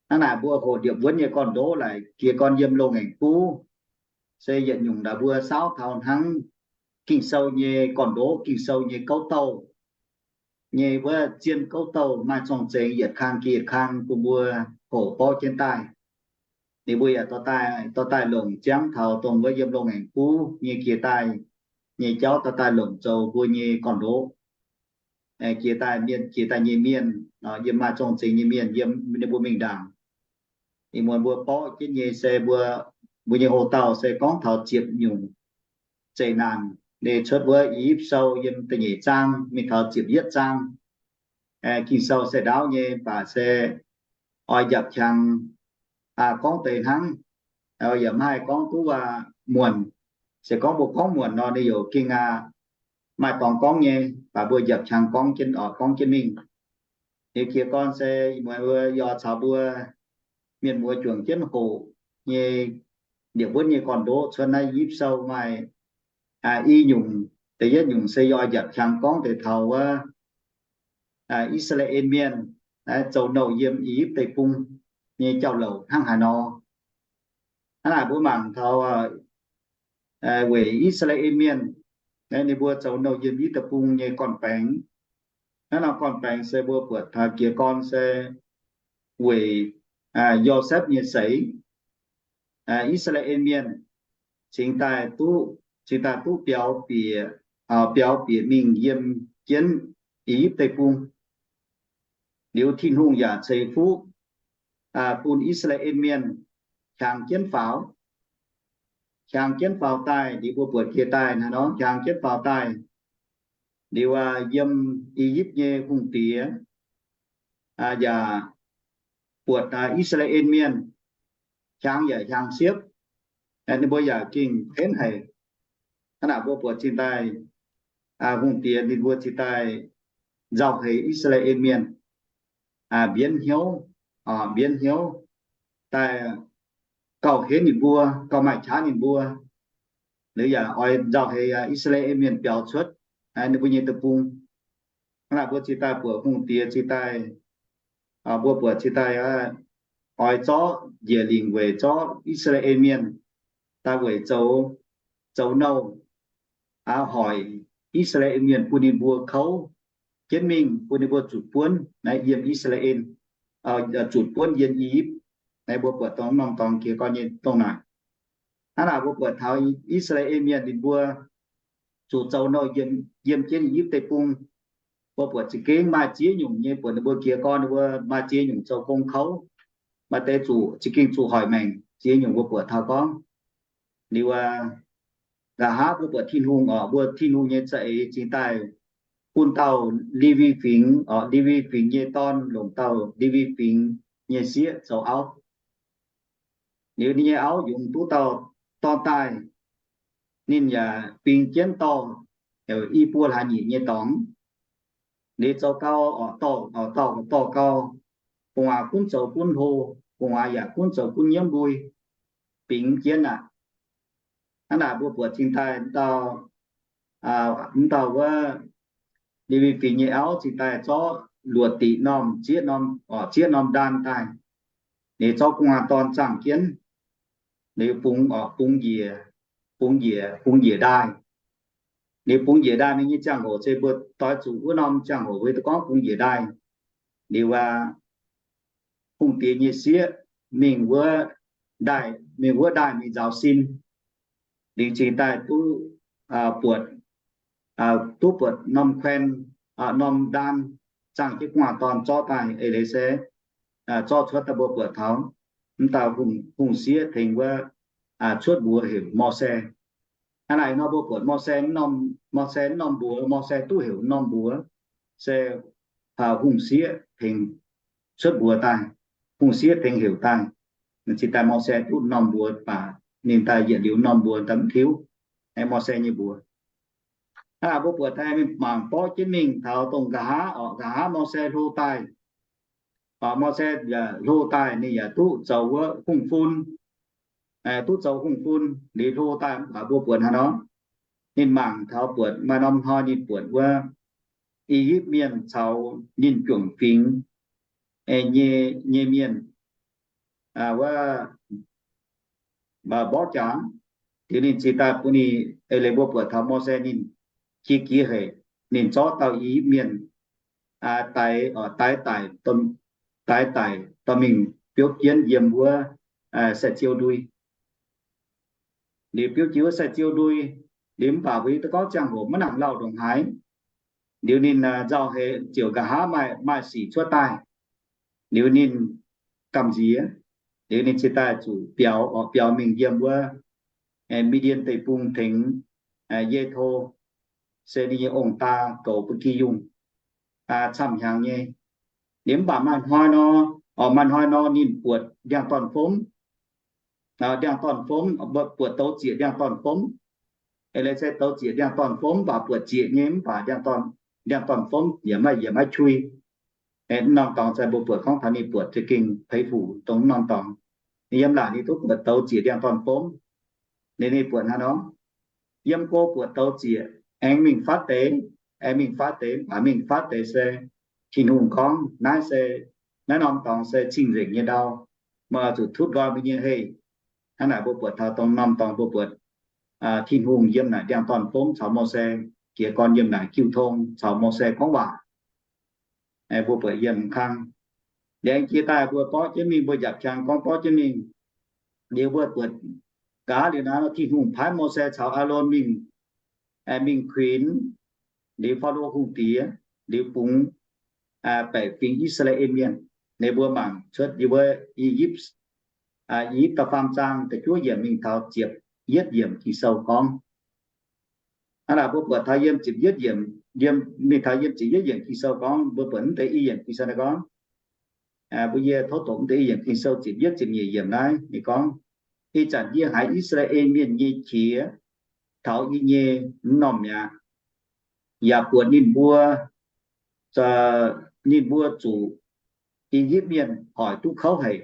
Hnangv naaic mbuo hoqc ndiepv wuonv nyei gorn-ndoqv laaic jiez gorn yiem loz-ngaengc buv, se yietc nyungc naaic mbuo saauv taux hnangv Ging-Sou nyei gorn-ndoqv, Ging-Sou nyei gouv douh nyei wuov zien gouv douh maaih zorng-zengx yietc kang jiex yietc kang bun mbuo hoqc borqv jienv daaih. Ninh mbuo yaac dorh daaih, dorh daaih longc ziangv taux dongh wuov yiem loz-ngaengc buv nyei jiex daaih nyei jauv dorh daaih longc zoux mbuo nyei gorn-ndoqv. Jiex daaih mienh, jiex daaih nyei mienh, yiem maaih zorng-zengx nyei mienh yiem ninh mbuo mingh ndaangc. Ih muonz mbuo borqv jienv nyei se mbuo, mbuo nyei hoc-dauh se gorngv taux ziepc nyungc zeqc naanc. Ninh cuotv wuov I^yipv Sou yiem da'nyeic zaang mingh taux ziepc yietv zaang. Ging-Sou se ndaauv nyei, mv baac se oix njapc qangx gorngv deix hnangv. Yaac maiv haih gorngv duqv muonc. Se gorngv mbuo gorngv muonc nor, ninh youc ging aqv, maaih dorngx gorngv nyei, mv baac mbuo njapc qangx gorngv jienv oc, gorngv jienv mingh. Liuz jiez gorn se ih muonz mbuo yaac caux mbuo mienh muoz juangc jienv hoqc nyei ndiepv wuonv nyei gorn-ndoqv cuotv naaiv I^yipv Sou maaih i nyungc. Da'yietv nyungc se yaac njapc qangx gorngv deix taux wuov I^saa^laa^en Mienh zoux nouh yiem I^yipv Deic-Bung nyei jauv-louc hnangv haaix nor. Hnangv naaic mbuo mangc taux weic I^saa^laa^en Mienh, ninh mbuo zoux nouh yiem I^yipv Deic-Bung nyei gorn-baengx. Hnangv nor gorn-baengx se mbuo buatc taux jiez gorn se weic Yosepv nyei seix, I^saa^laa^en Mienh cingx daaih duqv, cingx daaih duqv biaux bieqc, biaux bieqc mingh yiem jienv I^yipv Deic-Bung. Liuz Tin-Hungh yaac ceix fuqv bun I^saa^laa^en Mienh hiaangx jienv faaux. Hiaangx jienv faaux daaih, liuz mbuo buatc jiex daaih naaiv nor, hiaangx jienv faaux daaih, liuz yiem I^yipv nyei hungh diex yaac buatc I^saa^laa^en Mienh hiaangx yaac hiaangx siepv, Ninh mbuo yaac gengh henv haic. Hnangv naaic mbuo buatc cingx daaih hungh diex ninh mbuo cingx daaih nzauh heix I^saa^laa^en Mienh, mbienv hnyouv, mbienv hnyouv daaih gauh henv ninh mbuo, gauh maaih qaqv ninh mbuo. Liuz yaac oix nzauh heix I^saa^laa^en Mienh biaux cuotv ninh mbuo nyei deic-bung. Hnangv naaic mbuo cingx daaih buatc hungh diex cingx daaih, mbuo buatc cingx daaih oix zorqv njiec lingc weic zorqv I^saa^laa^en Mienh daaih weic zoux, zoux nouh, hoic I^saa^laa^en Mienh bun ninh mbuo kouv jienv mingh, bun ninh mbuo zuqc buonv naaiv yiem I^saa^laa^en, zuqc buonv yiem I^yipv. Naaiv mbuo buatc dongh norm dorngx jiex gorn nyei dongh naaic. Hnangv naaic mbuo buatc taux I^saa^laa^en Mienh ninh mbuo zuqc zoux nouh yiem jienv I^yipv Deic-Bung. Mbuo buatc za'gengh maaih ziex nyungc nyei buatc ninh mbuo jiex gorn ninh mbuo maaih ziex nyungc zoux gong kouv. Maaih deix zuqc za'gengh zuqc hoic maengc ziex nyungc mbuo buatc taux gorngv. Liuz aqv, nqa'haav mbuo buatc Tin-Hungh oc, mbuo Tin-Hungh nyei za'eix cingx daaih bun dauh Lewi Fingx oc, Lewi Fingx nyei dorn longc dauh Lewi Fingx nyei sieqv zoux auv. Liuz ninh nyei auv yungz duqv dauh dorn daaih, ninh yaac bingx jienv dorh heuc i buo hlaax nyeic nyei dorngx. Liuz zoux gau oc, dorh, dorh, dorh gau, gu'nguaaz gunv zoux gunv hlo, gu'nguaaz yaac gunv zoux gunv nyiemv mbui, bingx jienv aqv. Hnangv naaic mbuo buatc cingx daaih dauh, mv dauh wuov Lewi Fingx nyei auv cingx daaih zorqv luoqc diqc normh zieqv norm, zieqv norm ndaan daaih. Liuz zorqv gu'nguaaz dorn zaangh jienv, liuz bungx, bungx njiec, bungx njiec, bungx njiec ndaaih. Liuz bungx njiec ndaaih mingh nyei ziangh hoc se mbuo doix zuqc wuov norm ziangh hoc mbuo gorngv bungx njiec ndaaih. Liuz aqv, hungh diex nyei sieqv mingh wuov ndaaih, mingh wuov ndaaih mingh nzaaux sin. Liuz cingx daaih duqv buatc, duqv buatc norm kuaen, norm ndaan, zaangh jienv gu'nguaaz dorn zorqv daaih eix leiz se zorqv cuotv daaih mbuo buatc taux mv dauh hungh sieqv tengx wuov cuotv mbuox heuc Mose. Hnangv naaic nor mbuo buatc Mose, Mose mv norm mbuox, Mose duqv heuc mv norm mbuox se hungh sieqv tengx cuotv mbuox daaih, hungh sieqv tengx heuc daaih. Cingx daaih Mose duqv mv norm mbuox baac ninh daaih yietc liuz norm mbuox daaih mv tiuv. Aengx Mose nyei mbuox. Hnangv naaic mbuo buatc daaih mingh mangc borqv jienv mingh taux dongh nqa'haav oc, nqa'haav Mose hlo daaih. Mose hlo daaih ninh yaac duqv zoux wuov hungh fun, duqv zoux hungh fun liuz hlo daaih mv baac mbuo buatc hnangv nor, ninh mangc taux buatc maaih norm hnoi ninh buatc wuov I^yipv Mienh caux ninh juangc fingx nyei, nyei mienh wuov mborqv jaax. Liuz ninh cingx daaih bun ninh, eix leiz mbuo buatc taux Mose ninh qiex jiez haic, ninh zorqv dauh I^yipv Mienh daix, daix daic, daix daic dorh mingh biopv jienv yiem wuov sai-ziou ndui. Liuz biopv jienv wuov sai-ziou ndui, liuz mv baac mbuo hiuv duqv gorngv ziangh hoc maiv nangc lauh ndongc haaix. Liuz ninh nzauh heix ziouc nqa'haav maaih, maaih sic cuotv daaih. Liuz ninh gamh nziex, liuz ninh cingx daaih zuqc biaux, oix biaux mingh yiem wuov Mi^ndien Deic-Bung tengx Ye^to, se ninh nyei ong-daa goux ba'gi yungh camv hnyangx nyei. Liuz mv baac maaih hnoi nor, oc, maaih hnoi nor ninh buatc ndiangx-dorn-fomv, ndiangx-dorn-fomv, buatc douz zieqc ndiangx-dorn-fomv. Eix leiz se douz zieqc ndiangx-dorn-fomv mv baac buatc zieqc nyei, mv baac ndiangx-dorn-fomv yaac maiv, yaac maiv qui. Mv norm dorngx se mbuo buatc gorngv taux ninh buatc za'gengh peix fuc dongh mv norm dorngx. Ninh yiem laangc ninh duqv buatc douz zieqc ndiangx-dorn-fomv. Ninh, ninh buatc hnangv nor, yiem go buatc douz zieqc, aengx mingh fatv deix, aengx mingh fatv deix, mv baac mingh fatv deix se Tin-Hungh gorngv naaiv se, naaiv norm dorngx se cing-nzengc nyei ndau, meih oix zuqc tutv nqoi mbuo nyei heh. Hnangv naaic mbuo buatc taux dongh norm dorngx mbuo buatc Tin-Hungh yiem naaic ndiangx-dorn-fomv caux Mose jiez gorn yiem naaic jiu tong caux Mose gorngv waac. Mbuo buatc yiem kang. Liuz jiex daaih mbuo borqv jienv mingh, mbuo njaapc qangx gorngv borqv jienv mingh. Liuz mbuo buatc nqa'haav liuz naaiv, Tin-Hungh paaiv Mose caux Aalon mingh, mingh kuinx liuz Faalo hungh diex, liuz bungx baeqc fingx I^saa^laa^en Mienh. Liuz mbuo mangc cuotv yiem wuov I^yipv, I^yipv da'faam zaang da'juov yiemc mingh taux ziepc yietv yiemc Ging-Sou gorngv. Hnangv naaic mbuo buatc taux yiem ziepc yietv yiemc, yiem, mingh taux yiem ziepc yietv yiemc Ging-Sou gorngv, mbuo buatc mv deix i yiemc Ging-Sou naaiv gorngv, mbuo yie tov doqc mv deix i yiemc Ging-Sou ziepc yietv ziepc nyeic yiemc naaiv ninh gorngv, Ih zanc yie haiz I^saa^laa^en Mienh nyei qiex taux yie nyei m'normh mi'aqv, yaac buatc ninh mbuo, ninh mbuo zuqc I^yipv Mienh hoic duqv kouv haic.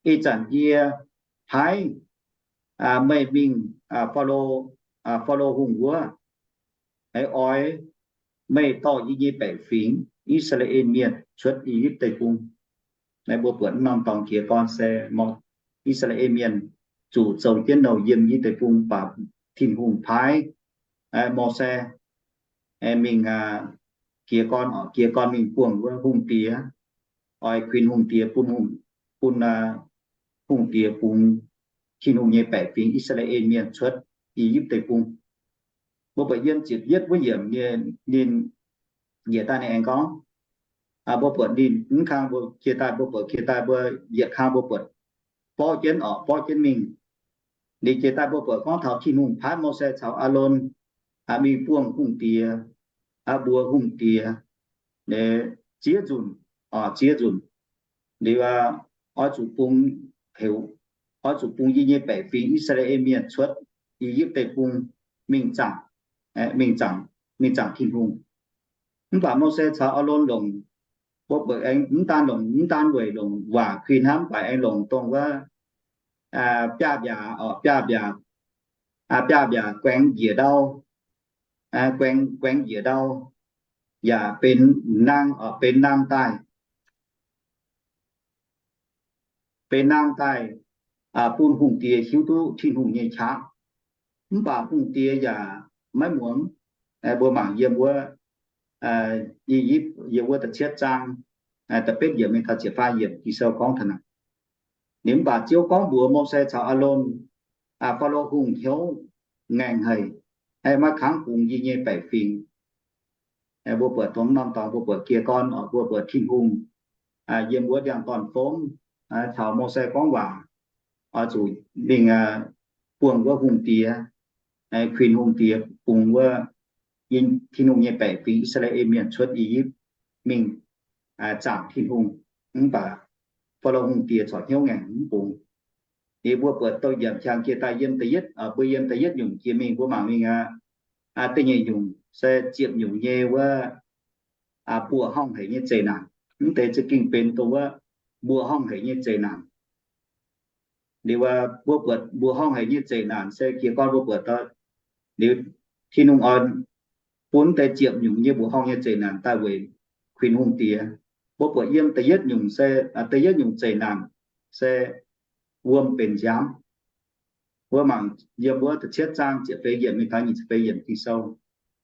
Ih zanc yie paaiv meih mingh Faalo, Faalo Hungh wuov, oix meih dorh yie nyei baeqc fingx, I^saa^laa^en Mienh, cuotv I^yipv Deic-Bung. Naaiv mbuo buatc m'normh dorngx jiez gorn se I^saa^laa^en Mienh zuqc zoux jienv nouh yiem I^yipv Deic-Bung, mv baac Tin-Hungh paaiv Mose mingh jiez gorn, jiez gorn mingh buangh wuov hungh diex, oix kuinx hungh diex bun, bun hungh diex bungx Tin-Hungh nyei baeqc fingx, I^saa^laa^en Mienh, cuotv I^yipv Deic-Bung. Mbuo buatc yiem ziepc yietv wuov yiemc ninh, ninh njiec daaih ninh aengx gorngv, mbuo buatc ninh mv kang mbuo jiex daaih, mbuo buatc jiex daaih mbuo yietc kang mbuo buatc borqv jienv orqc, borqv jienv mingh. Ninh jiex daaih mbuo buatc gorngv taux Tin-Hungh paaiv Mose caux Aalon mingh buangh hungh diex, mbuox hungh diex, ziex nzunc, ziex nzunc, liuz oix zuqc bungx, heuc, oix zuqc bungx yie nyei baeqc fingx, I^saa^laa^en Mienh, cuotv I^yipv Deic-Bung mingh zaangc, mingh zaangc, mingh zaangc Tin-Hungh. Mv baac Mose caux Aalon longc, mbuo buatc aengx mv daan longc, mv daan weic longc waac kuinx hnangv, mv baac aengx longc dongh wuov biaav-mbiaac, biaav-mbiaac, biaav-mbiaac guaengx njiec ndau, guaengx, guaengx njiec ndau, yaac benx nang, benx nang daaih, benx nang daaih bun hungh diex hiuv duqv Tin-Hungh nyei qaqv. Mv baac hungh diex yaac maiv muangx. Mbuo mangc yiem wuov I^yipv, yiem wuov da'cietv zaang da'betv yiemc mingh taux ziepc faam yiemc Ging-Sou gorngv taux naaic. Ninh mv baac Ziouv gorngv mbuox Mose caux Aalon, Faalo Hungh hnyouv ngaengc haic, maiv kangv bungx yie nyei baeqc fingx. Mbuo buatc dongh norm dorngx mbuo buatc jiez gorn, mbuo buatc Tin-Hungh yiem wuov ndiangx-dorn-fomv caux Mose gorngv waac, oix zuqc mingh buangh wuov hungh diex, kuinx hungh diex bungx wuov Tin-Hungh nyei baeqc fingx, I^saa^laa^en Mienh, cuotv I^yipv mingh zaangc Tin-Hungh. Mv baac Faalo Hungh diex corc hnyouv ngaengc mv bungx. Liuz mbuo buatc douz-yiemc qangx jiex daaih yiem da'yietv, mbuo yiem da'yietv nyungc jiex mingh mbuo mangc mingh aqv. Da'nyeic nyungc se ziepc nyungc nyei wuov mbuoqc horngh haic nyei zeqc naanc. Mv deix za'gengh benx dongh wuov mbuoqc horngh haic nyei zeqc naanc. Liuz mbuo buatc mbuoqc horngh haic nyei zeqc naanc se jiez gorn mbuo buatc, liuz Tin-Hungh oix bun deix ziepc nyungc nyei mbuoqc horngh nyei zeqc naanc daaih weic kuinx hungh diex. Mbuo buatc yiem da'yietv nyungc se, da'yietv nyungc zeqc naanc se wuom benx nziaamv. Mbuo mangc yiem wuov da'cietv zaang ziepc feix yiemc mingh taux nyic ziepc feix yiemc Ging-Sou,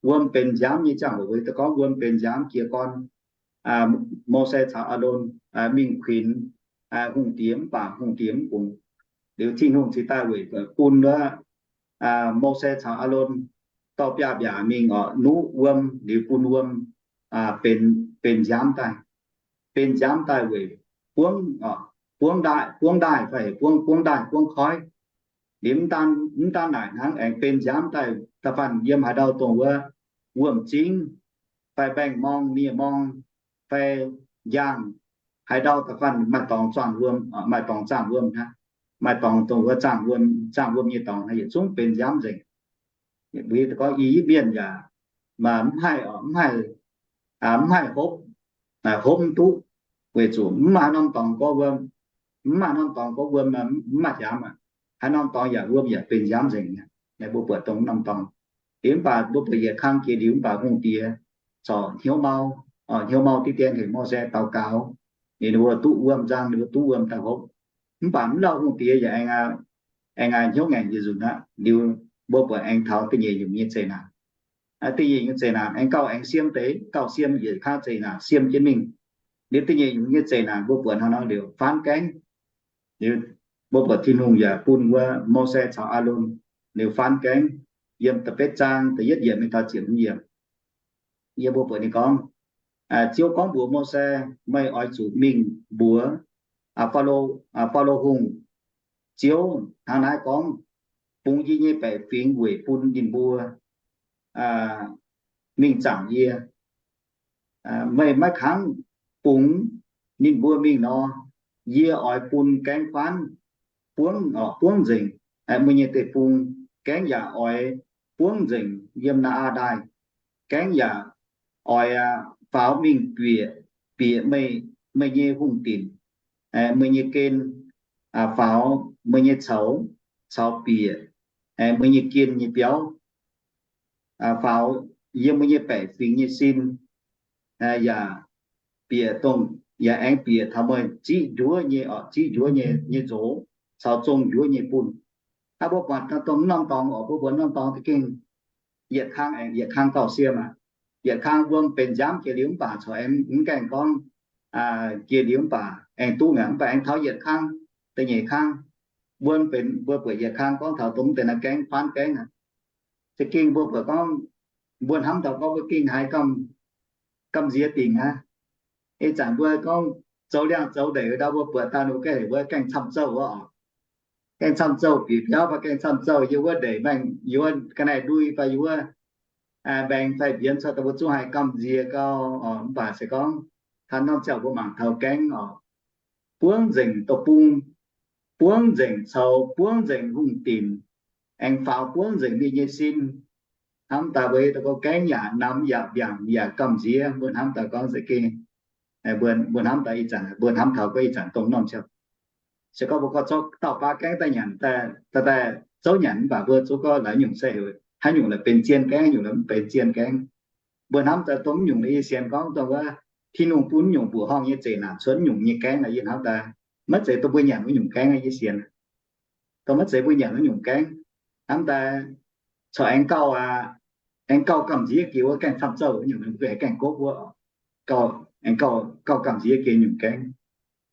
wuom benx nziaamv nyei ziangh hoc, da'gorngv wuom benx nziaamv jiez gorn Mose caux Aalon mingh kuinx hungh diex mv baac hungh diex mv bungx. Liuz Tin-Hungh cingx daaih weic bun wuov Mose caux Aalon dorh biaav-mbiaac mingh oc, nuqv wuom liuz bun wuom benx, benx nziaamv daaih. Benx nziaamv daaih weic buangv, buangv ndaaih, buangv ndaaih fai buangv, buangv ndaaih buangv koiv. Liuz mv daan, mv daan naaic hnangv, aengx benx nziaamv daaih da'faanh yiem haaix ndau dongh wuov wuom-zingv fai mbaengx-morng, nie-morng fai njaangh, haaix ndau da'faanh maaih dorngx zaangh wuom, maaih dorngx zaangh wuom hnangv, maaih dorngx dongh wuov zaangh wuom, zaangh wuom nyei dorngx hnangv yietc zungv benx nziaamv nzengc. Mbuo gorngv I^yipv Mienh yaac mv haih, mv haih, mv haih hopv, hopv mv duqv, weic zuqc mv maaih norm dorngx gorngv wuom, mv maaih norm dorngx gorngv wuom, mv maaih nziaamv aqv. Haaix norm dorngx yaac wuom yaac benx nziaamv nzengc. Mbuo buatc dongh norm dorngx. Liuz mv baac mbuo buatc yietc kang jiex liuz mv baac hungh diex corc hnyouv mau, hnyouv mau diqv dien heuc Mose daux gaux, ninh mbuo duqv wuom nzang, ninh mbuo duqv wuom daaih hopv. Mv baac mv lauh hungh diex yaac aengx, aengx hnyouv ngaengc yietc nzunc aqv. Liuz mbuo buatc aengx taux da'nyeic nyungc nyei zeqc naanc. Da'nyeic nyungc zeqc naanc aengx gauh aengx siem deix, gauh siem yietc kang zeqc naanc siem jienv mingh. Liuz da'nyeic nyungc nyei zeqc naanc mbuo buatc hnangv nor liuz faanv gaengv. Liuz mbuo buatc Tin-Hungh yaac bun wuov Mose caux Aalon liuz faanv gaengv. Yiem da'betv zaang da'yietv yiemc mingh taux ziepc hmz yiemc, yie mbuo buatc ninh gorngv, Ziouv gorngv mbuox Mose, Meih oix zuqc mingh mbuox Faalo, Faalo Hungh, Ziouv hnangv naaiv gorngv, bungx yie nyei baeqc fingx weic bun ninh mbuo mingh zaangc yie. Meih maiv kangv bungx ninh mbuo mingh nor, yie oix bun gaengv faanv buangv, buangv nzengc meih nyei deic-bung. Gaengv yaac oix buangv nzengc yiem naaiv aqv daaih. Gaengv yaac oix faaux mingh bieqc, bieqc meih, meih nyei hungh dinc, meih nyei gen, faaux meih nyei coux, caux bieqc meih nyei gen nyei biauv, faaux yiem meih nyei baeqc fingx nyei sin, yaac bieqc dongh, yaac aengx bieqc taux meih ziqv njuov nyei, ziqv njuov nyei, nyei nzox, caux zong njuov nyei bunh. Aa, mbuo buatc dongh norm dorngx oc, mbuo buatc norm dorngx za'gengh yietc kang, yietc kang gauh siem aqv. Yietc kang wuom benx nziaamv jiex liuz mv baac corc aengx mv gaengh gorngv jiex liuz mv baac aengx duqv mi'aqv. Mv baac aengx taux yietc kang, da'nyeic kang, wuom benx, mbuo buatc yietc kang gorngv taux dongh deix naaiv gaengv, faanv gaengv aqv. Za'gengh mbuo buatc gorngv, mbuo hnamv taux gorngv mbuo gengh haiz gamh, gamh nziex dingc aqv. Ih zanc mbuo gorngv zoux liangh zoux ndeic ndau mbuo buatc daaih ninh mbuo ga'heuc mbuo gaengh camv zouh wuov oc. Gaengh camv zouh bieqc biauv fai gaengh camv zouh yiem wuov ndeic maengh, yiem wuov ga'naaiv ndui fai yiem wuov maengx fai mbienx caux daaih mbuo zungv haiz gamh nziex gau oc. Mv baac se gorngv taux norm ziangh mbuo mangc taux gaengv oc, buangv nzengc deic-bung, buangv nzengc coux, buangv nzengc hungh dinc, aengx faaux buangv nzengc ninh nyei sin. Hnamv daaih mbuo hiuv duqv gorngv gaengv yaac namx yaac mbiaangc yaac gamh nziex. Mbuo hnamv daaih gorngv za'gengh, mbuo hnamv daaih ih zanc, mbuo hnamv taux gorngv ih zanc dongh norm ziangh, se gorngv mbuo gorngv zouv dauh baav gaengv daaih nyanc, daaih, daaih zouv nyanc mv baac mbuo zungv gorngv laaix nyungc se heuc haaix nyungc laaix benx zien gaengv, haaix nyungc laaix mv benx zien gaengv. Mbuo hnamv daaih dongh mv nyungc nyei sienx gorngv dongh wuov Tin-Hungh bun mv nyungc mbuoqc horngh nyei zeqc naanc cuotv mv nyungc nyei gaengv, yie hnamv daaih maiv zeiz dongh mbuo nyanc wuov nyungc gaengv. Yie sienx dongh maiv zeiz mbuo nyanc wuov nyungc gaengv. Hnamv daaih corc aengx gauh, aengx gauh gamh nziex jiex wuov gaengh camv zouh wuov nyungc, mbuo aengx gaengh gopv wuov, gauh, aengx gauh, gauh gamh nziex jiex nyungc gaengv.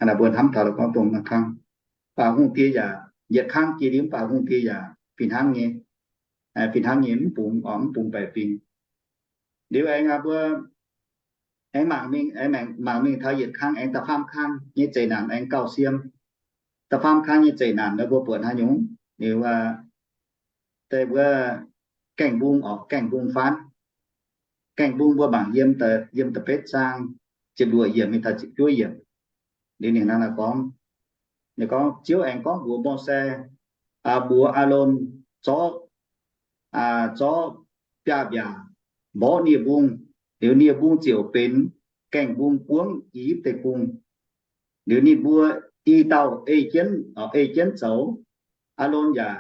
Hnangv naaic mbuo hnamv taux gorngv dongh naaiv kangv. Mv baac hungh diex yaac yietc kangv jiex liuz mv baac hungh diex yaac fih hnangv nyei, fih hnangv nyei mv bungx, mv bungx baeqc fingx. Liuz aengx mbuo aengx mangc mingh, mangc mingh taux yietc kangv aengx da'faam kangv nyei zeqc naanc aengx gauh siem. Da'faam kangv nyei zeqc naanc mbuo buatc haaix nyungc? Liuz deix mbuo gaengh mbung oc, gaengh mbung faanv. Gaengh mbung mbuo mangc yiem, yiem da'betv zaang ziepc luoqc yiemc mingh taux ziepc juov yiemc. Liuz ninh hnangv naaiv gorngv, ninh gorngv Ziouv aengx gorngv mbuox Mose, mbuox Aalon, zorqv, zorqv biaav-mbiaac mborqv nie-mbung. Liuz nie-mbung ziouc benx gaengh mbung buangv I^yipv Deic-Bung. Liuz ninh mbuo i dauh ei jienv, ei jienv zoux. Aalon yaac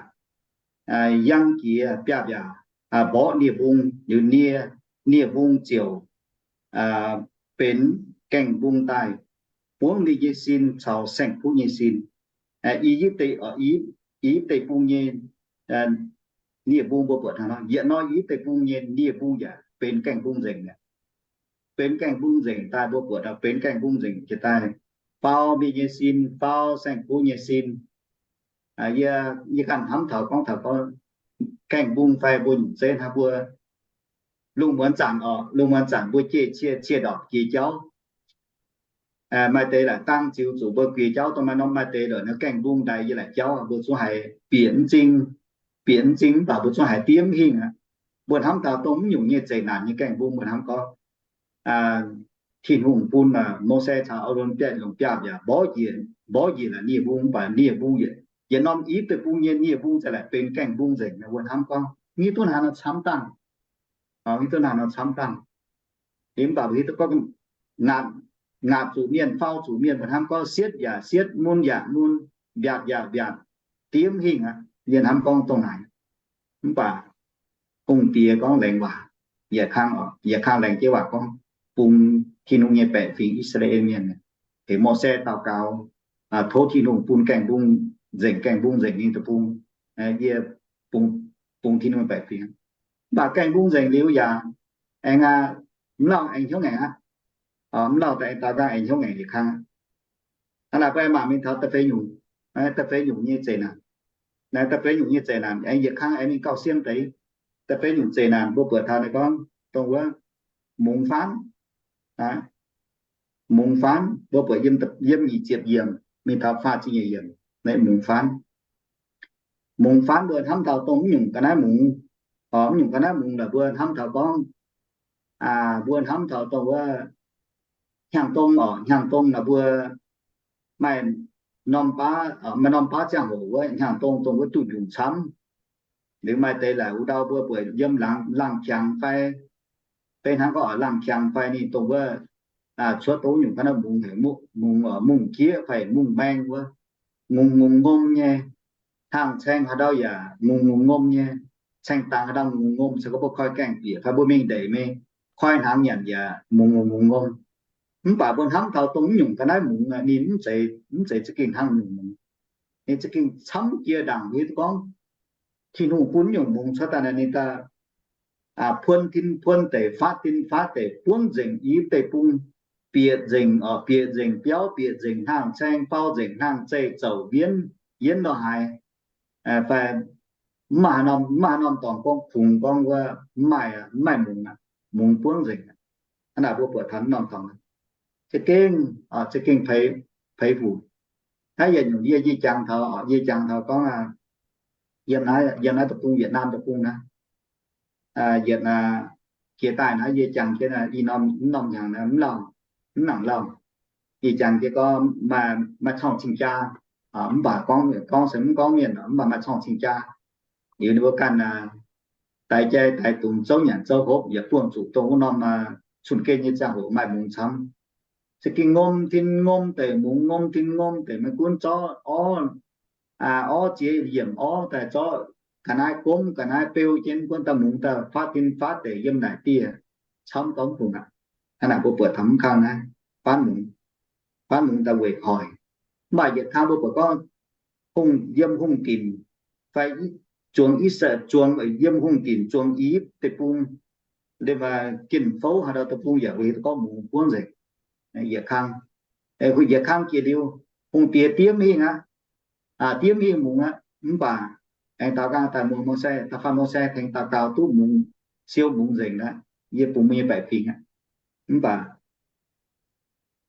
yangh jiex biaav-mbiaac mborqv nie-mbung. Liuz nie, nie-mbung ziouc benx gaengh mbung daaih buangv ninh nyei sin caux saeng-kuv nyei sin. I^yipv Deic, I^yipv Deic-Bung nyei nie-mbung mbuo buatc hnangv nor, yietc norm I^yipv Deic-Bung nyei nie-mbung yaac benx gaengh mbung nzengc mi'aqv. Benx gaengh mbung nzengc daaih mbuo buatc benx gaengh mbung nzengc jiex daaih, faaux mienh nyei sin, faaux saeng-kuv nyei sin. Yie, yie ganh hnamv taux gorngv taux gorngv gaengh mbung fai mbuo nyungc zeiv hnangv mbuo lungh muonz zanc oc, lungh muonz zanc mbuo jiex cie, cie ndorpc jiex jauv. Maaih deix laaic dangh ziux zuqc mbuo jiex jauv dongh maaih norm, maaih deix lorqc nor gaengh mbung ndaix yie laaic jauv, mbuo zungv haiz bieqc m'zing, bieqc m'zing mv baac mbuo zungv haiz diev mv hingh aqv. Mbuo hnamv taux dongh mv nyungc nyei zeqc naanc nyei gaengh mbung, mbuo hnamv gorngv Tin-Hungh bun Mose caux Aalon biaav longc biaav-mbiaac mborqv njiec, mborqv njiec laaic nie-mbung, mv baac nie-mbung yietc, yietc norm I^yipv Deic-Bung nyei nie-mbung za'gengh laaic benx gaengh mbung nzengc. Mbuo hnamv gorngv mv duqv haaix nor camv dangh, mv duqv haaix nor camv dangh. Liuz mv baac mbuo hiuv duqv gorngv ngaatc zuqc mienh, faaux zuqc mienh, mbuo hnamv gorngv sietv yaac sietv, mun yaac mun, mbiaatc yaac mbiaatc, diev mv hingh aqv. Yie hnamv gorngv dongh naaic. Mv baac hungh diex gorngv laengz waac, yietc kang, yietc kang laengz jienv waac gorngv bun Tin-Hungh nyei baeqc fingx I^saa^laa^en Mienh heuc Mose daux gaux, tov Tin-Hungh bun gaengh mbung nzengc, gaengh mbung nzengc ninh deic-bung. Yie bun, bun Tin-Hungh baeqc fingx. Mv baac gaengh mbung nzengc liuz yaac aengx mv lauh aengx hnyouv ngaengc aqv. Mv lauh daaih aengx daux nqaang aengx hnyouv ngaengc yietc kang. Hnangv naaic mbuo aengx mangc mingh taux da'feix nyungc, da'feix nyungc nyei zeqc naanc. Naaiv da'feix nyungc nyei zeqc naanc aengx yietc kang aengx mingh gauh siem deix. Da'feix nyungc zeqc naanc mbuo buatc taux naaiv gorngv dongh wuov mungz faanv. Mungz faanv mbuo buatc yiem, yiem nyic ziepc yiemc mingh taux faah ziepc nyeic yiemc, naaiv mungz faanv. Mungz faanv mbuo hnamv taux dongh mv nyungc ga'naaiv mungz, mv nyungc ga'naaiv mungz naaic mbuo hnamv taux gorngv, mbuo hnamv taux dongh wuov hnyangx-dong oc, hnyangx-dong naaic mbuo maaih, norm baav, maaih norm baav ziangh hoc wuov hnyangx-dongh dongh wuov duqv njungc camv. Liuz maaih deix laaix wuov ndau mbuo buatc yiem laangz, laangz qangx fai, beiv hnangv gorngv laangz qangx fai ninh dongh wuov cuotv dongh nyungc ga'naaiv mungz, mungz, mungz jieqv fai mungz maeng wuov, ngungh ngungh ngom nyei. Hnaangx-caeng haaix ndau yaac ngungh ngungh ngom nyei. Caeng dangx haaix ndau ngungh ngungh ngom, se gorngv mbuo koi gaengh bieqc fai mbuo mingh ndeic mingh, koi hnaangx nyanc yaac ngungh ngungh ngom. Mv baac mbuo hnamv taux dongh mv nyungc ga'naaiv mungz, ninh mv zeiz, mv zeiz za'gengh hnangv nyungc mungz. Ninh za'gengh camv jiex ndaangc, hiuv duqv gorngv Tin-Hungh bun nyungc mungz cuotv daaih, ninh daaih puon tin puon deic, faatv tin faatv deic, buangv nzengc i deic-bung, bieqc nzengc, bieqc nzengc biauv, bieqc nzengc hnaangx-caeng, faaux nzengc hnaangx-zeih, zouc mbienv, yienv lorh haaix, fai mv maaih haaix norm, mv maaih haaix norm dorngx gorngv kungx gorngv wuov mv maaih, mv maaih mungz aqv. Mungz buangv nzengc. Hnangv naaic mbuo buatc taux norm dorngx, za'gengh, za'gengh peix fuc. Naaiv yietc nyungc yie, yie jangx taux, yie jangx taux gorngv, yiem naaiv, yiem naaiv deic-bung, Yietc Naamh deic-bung naaiv, yietc, jiex daaih naaiv yie jangx jienv i norm, mv norm hnyangx naaiv mv lauh, mv nangc lauh. Yie jangx jienv gorngv maaih, maaih corngh cing-jaa, mv baac gorngv, gorngv se mv gorngv mienh, mv baac maaih corngh cing-jaa. Liuz ninh mbuo ganh daix jai daix dungz zouv nyanc zouv hopv yaac buangh zuqc dongh wuov norm cun-gen nyei ziangh hoc maaih mungz camv. Za'gengh ngom tin ngom deic mungz, ngom tin ngom deic, maiv gunv zorqv orv, orv ziex yiemc orv daaih zorqv ga'naaiv gomv ga'naaiv beu jienv, gunv daaih mungz daaih faatv tin faatv deic yiem naaic dieh, camv gorngv bungx aqv. Hnangv naaic mbuo buatc taux mv kang naaiv, faanv mungz, faanv mungz daaih weic hoic. Mv baac yietc kang mbuo buatc gorngv hungh, yiem hungh dinc fai zuangx i se zuangx, yiem hungh dinc zuangx i deic-bung, gin fouv haaix ndau deic-bung yaac weic gorngv mungz buangv nzengc. Yietc kang, yietc kang jiex liuz, hungh diex diemv hingh aqv, diemv hingh mungz aqv. Mv baac aengx daaux nqaang daaih muangx Mose, da'faanh Mose tengx daux gaux duqv mungz, siou mungz nzengc aqv, yie bungx meih nyei baeqc fingx aqv. Mv baac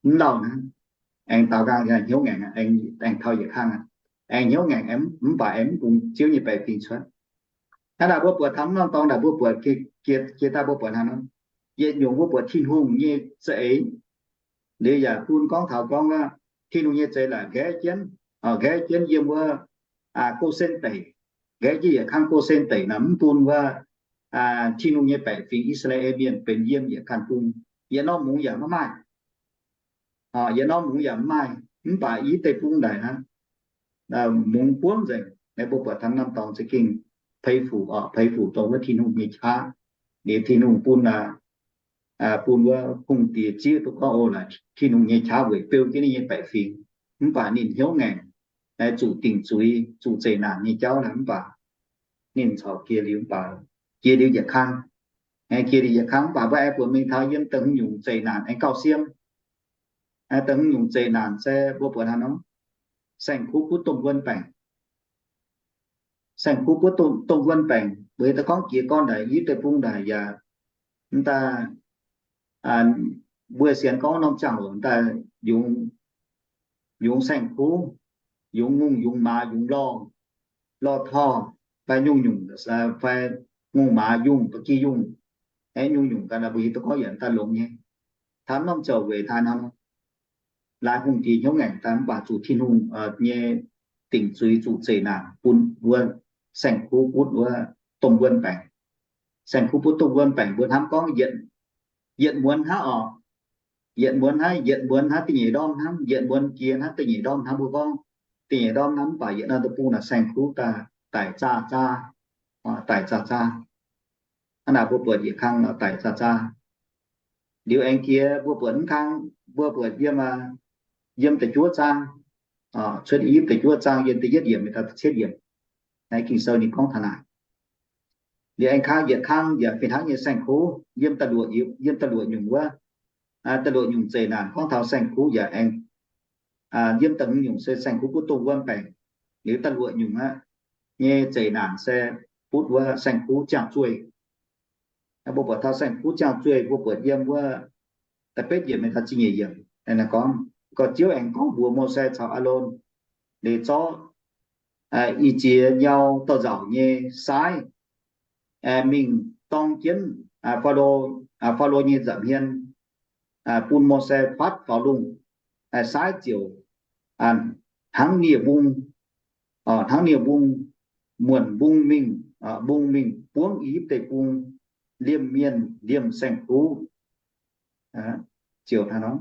mv lauh hnangv, aengx daaux nqaang hnyouv ngaengc, aengx taux yietc kang aqv, aengx hnyouv ngaengc, mv baac aengx mv bungx Ziouv nyei baeqc fingx cuotv. Hnangv naaic mbuo buatc taux norm dorngx naaic mbuo buatc, jiex daaih mbuo buatc hnangv nor, yietc nyungc mbuo buatc Tin-Hungh nyei za'eix. Liuz yaac bun gorngv taux gorngv aqv, Tin-Hungh nyei za'eix laaix nqaeqv jienv, nqaeqv jienv yiem wuov Go^sen Deic, nqaeqv jienv yietc kang Go^sen Deic naaic mv bun wuov Tin-Hungh nyei baeqc fingx I^saa^laa^en Mienh benx yiem yietc ganh bung, yietc norm mungz yaac maiv maaih. Yietc norm mungz yaac mv maaih. Mv baac i deic-bung naaic hnangv, mungz buangv nzengc. Naaiv mbuo buatc taux norm dorngx za'gengh peix fuc, peix fuc dongh wuov Tin-Hungh nyei qaqv. Liuz Tin-Hungh bun, bun wuov hungh diex zieqv duqv gorngv, o, naaic Tin-Hungh nyei qaqv weic beu jienv ninh nyei baeqc fingx. Mv baac ninh hnyouv ngaengc, naaiv zuqc dingc zuiz, zuqc zeqc naanc nyei jauv naaic, mv baac ninh corc jiex liuz, mv baac jiex liuz yietc kang, jiex liuz yietc kang. Mv baac mbuo aengx buatc mingh taux yiem da'hmz nyungc zeqc naanc aengx gauh siem. Da'hmz nyungc zeqc naanc se mbuo buatc hnangv nor, saeng-kuv butv domh wuon baengc. Saeng-kuv butv domh wuon baengc, weic da'gorngv jiez gorn naaic i deic-bung naaic yaac, mv daaih, mbuo sienx gorngv norm ziangh hoc daaih yungz, yungz saeng-kuv, yungz ngongh, yungz maaz, yungz lorh, lorh torh, fai nyungc-nyungc, fai ngongh maaz yungh, ba'gi yungh, aengx nyungc-nyungc ga'naaiv mbuo hiuv duqv gorngv yietc daaih longx nyei. Taux norm ziouc weic daaih nor, laaix hungh diex hnyouv ngaengc daaih, mv baac zuqc Tin-Hungh nyei dingc zuiz, zuqc zeqc naanc bun wuov saeng-kuv butv wuov domh wuon baengc. Saeng-kuv butv domh wuon baengc mbuo hnamv gorngv yietc muonz hnangv oc. Yietc muonz hnangv, yietc muonz hnangv da'nyeic ndorm hnangv, yietc muonz jiex hnangv da'nyeic ndorm hnangv. Mbuo gorngv da'nyeic ndorm hnangv, mv baac yietc norm deic-bung naaic saeng-kuv daaih daic zaah zaah, daic zaah zaah. Hnangv naaic mbuo buatc yietc kang daic zaah zaah. Liuz aengx jiex mbuo buatc mv kang, mbuo buatc yiem, yiem da'juov zaang, cuotv i da'juov zaang yiem da'yietv yiemc mingh taux da'cietv yiemc. Naaiv Ging-Sou ninh gorngv taux naaic. Liuz aengx kang yietc kang yaac fih hnangv nyei saeng-kuv yiem da'luoqc, yiem da'luoqc nyungc wuov, da'luoqc nyungc zeqc naanc gorngv taux saeng-kuv yaac aengx, yiem da'hmz nyungc se saeng-kuv butv domh wuon baengc. Liuz da'luoqc nyungc aqv nyei zeqc naanc se butv wuov saeng-kuv ziangh zueih. Mbuo buatc taux saeng-kuv ziangh zueih, mbuo buatc yiem wuov da'betv yiemc mingh taux ziepc nyeic yiemc gorngv, gorx Ziouv aengx gorngv mbuox Mose caux Aalon, Liuz zorqv ih ziex nyau dorh nzauc nyei saaiv mingh dorng jienv Faalo, Faalo nyei nza'hmien, bun Mose fatv faaux lungh. Saaiv ziouc hnangv nie-mbung, hnangv nie-mbung, muonc mbung mingh, mbung mingh buangv I^yipv Deic-Bung, liemh mienh liemh saeng-kuv, ziouc hnangv nor,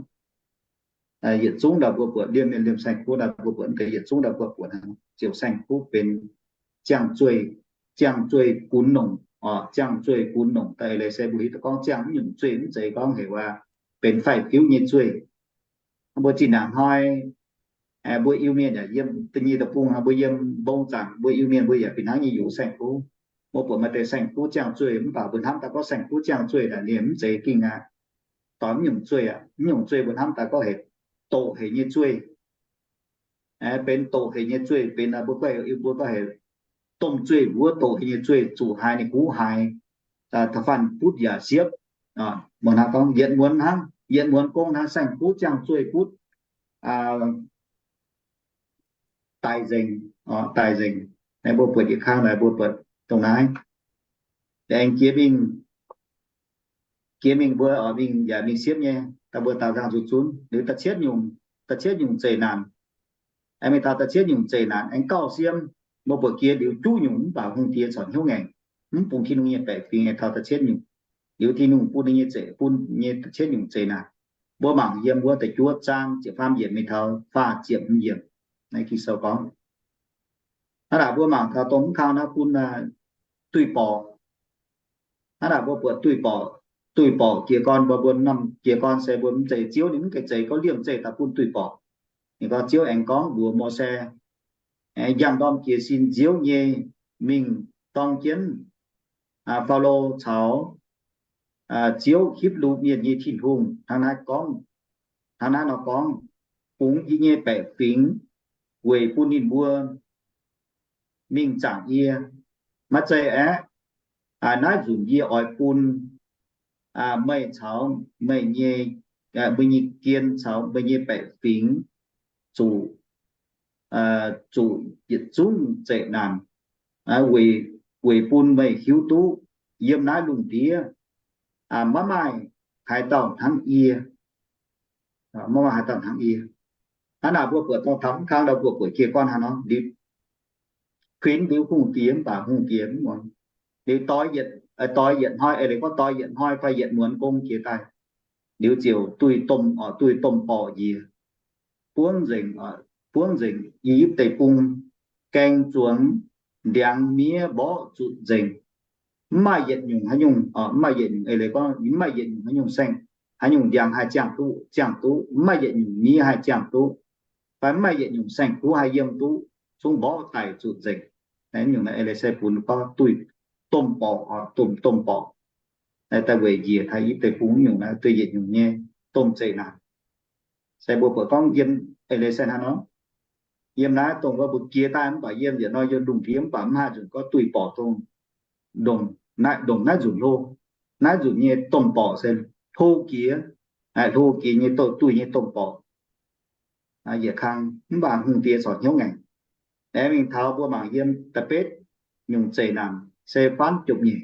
yietc zungv ndau mbuo buatc, liemh mienh liemh saeng-kuv ndau mbuo buatc, yietc zungv ndau mbuo buatc ziouc saeng-kuv benx ziangh zueih, ziangh zueih gunv longc, ziangh zueih gunv longc. Da'eix leiz se mbuo hiuv duqv gorngv ziangh mv nyungc zueih mv zeiz gorngv heuc wuov benx faix-fiuv nyei zueih. Mbuo zinh ndaangc hnoi mbuo Iu-Mienh yaac yiem da'nyeic deic-bung, mbuo yiem mbong zaangc mbuo Iu-Mienh mbuo yaac fih hnangv nyei youz saeng-kuv. Mbuo buatc maaih deix saeng-kuv ziangh zueih mv baac mbuo hnamv daaih gorngv saeng-kuv ziangh zueih naaic ninh mv zeiz ging aqv. Doix mv nyungc zueih aqv. Mv nyungc zueih mbuo hnamv daaih gorngv heuc doqc hec nyei zueih. Benx doqc hec nyei zueih, benx mbuo gorngv heuc, mbuo gorngv heuc domh zueih wuov, doqc hec nyei zueih, zuqc haiz ninh huv haiz, da'faanh butv yaac siepv. Mbuo hnangv gorngv yietc muonz hnangv, yietc muonz gong hnangv saeng-kuv ziangh zueih butv daic nzengc, daic nzengc. Naaiv mbuo buatc yietc kang naaic mbuo buatc dongh naaiv, aengx jiex mingh, jiex mingh mbuo oix mingh yaac mingh siepv nyei, daaih mbuo daaux nzangc nzuqc zunv liuz da'cietv nyungc, da'cietv nyungc zeqc naanc. Aengx mingh taux da'cietv nyungc zeqc naanc aengx gauh siem, mbuo buatc jiex liuz juqv nyungc mv baac hungh diex corc hnyouv ngaengc, mv bungx Tin-Hungh nyei baeqc fingx aengx taux da'cietv nyungc. Liuz Tin-Hungh bun ninh nyei zeqc, bun nyei da'cietv nyungc zeqc naanc. Mbuo mangc yiem wuov da'juov zaang ziepc faam yiemc mingh taux faah ziepc hmz yiemc. Naaiv Ging-Sou gorngv, hnangv naaic mbuo mangc taux dongh mv kang naaiv bun duih borqc. Hnangv naaic mbuo buatc duih borqc, duih borqc jiez gorn mbuo, mbuo norm jiez gorn se mbuo mv zeiz Ziouv ninh mv gaengh zeiz gorngv liemh zeih daaih bun duih borqc. Ninh gorngv Ziouv aengx gorngv mbuox Mose, njang ndorm jiez sin nziouv nyei mingh dorng jienv Faalo caux Ziouv, Hipv^lu Mienh nyei Tin-Hungh, hnangv naaiv gorngv, hnangv naaiv nor gorngv, bungx yie nyei baeqc fingx weic bun ninh mbuo mingh zaangc yie. Maiv zeiz aeqv, naaiv nzunc yie oix bun meih caux meih nyei, meih nyei gien caux meih nyei baeqc fingx zuqc, zuqc yietc zungv zeqc naanc, weic bun meih hiuv duqv yiem naaiv lungh ndiev maiv maaih haaix dauh hnangv yie. Maiv maaih haaix dauh hnangv yie. Hnangv naaic mbuo buatc dongh taux mv kang ndau mbuo buatc jiez gorn hnangv nor, liuz kuinx liuz hungh diex mv baac hungh diex mv muonz. Liuz doix yietc, doix yietc hnoi, eix leiz gorngv doix yietc hnoi fai yietc muonz gong jiex daaih, liuz ziouc duih domh, duih domh borqc njiec, buangv nzengc, buangv nzengc I^yipv Deic-Bung, gaeng zuangx, ndiangx miev mborqv zuqc nzengc. Mv maaih yietc nyungc haaix nyungc, mv maaih yietc nyungc, eix leiz gorngv mv maaih yietc nyungc haaix nyungc saeng, haaix nyungc ndiangx haih ziangh duqv, ziangh duqv, mv maaih yietc nyungc miev haih ziangh duqv, fai mv maaih yietc nyungc saeng-kuv haih yiem duqv, zungv mborqv daic zuqc nzengc. Naaiv nyungc naaiv eix leiz se bun gorngv duih domh borqc, domh, domh borqc. Naaiv daaih weic njiec taux I^yipv Deic-Bung nyungc naaiv duih yietc nyungc nyei domh zeqc naanc. Se mbuo buatc gorngv yiem, eix leiz se hnangv nor, yiem naaiv dongh wuov mbuo jiex daaih mv baac yiem yietc nor yiem lungh ndiev mv baac mv haih nzunc gorngv duih borqc dongh, ndongc naaiv nzunc hlo. Naaiv nzunc nyei domh borqc se hlo jiex, hlo jiex nyei duih nyei domh borqc. Yietc kang mv baac hungh diex corc hnyouv ngaengc. Aengx mingh taux mbuo mangc yiem da'betv nyungc zeqc naanc se faanv jomc nyeic.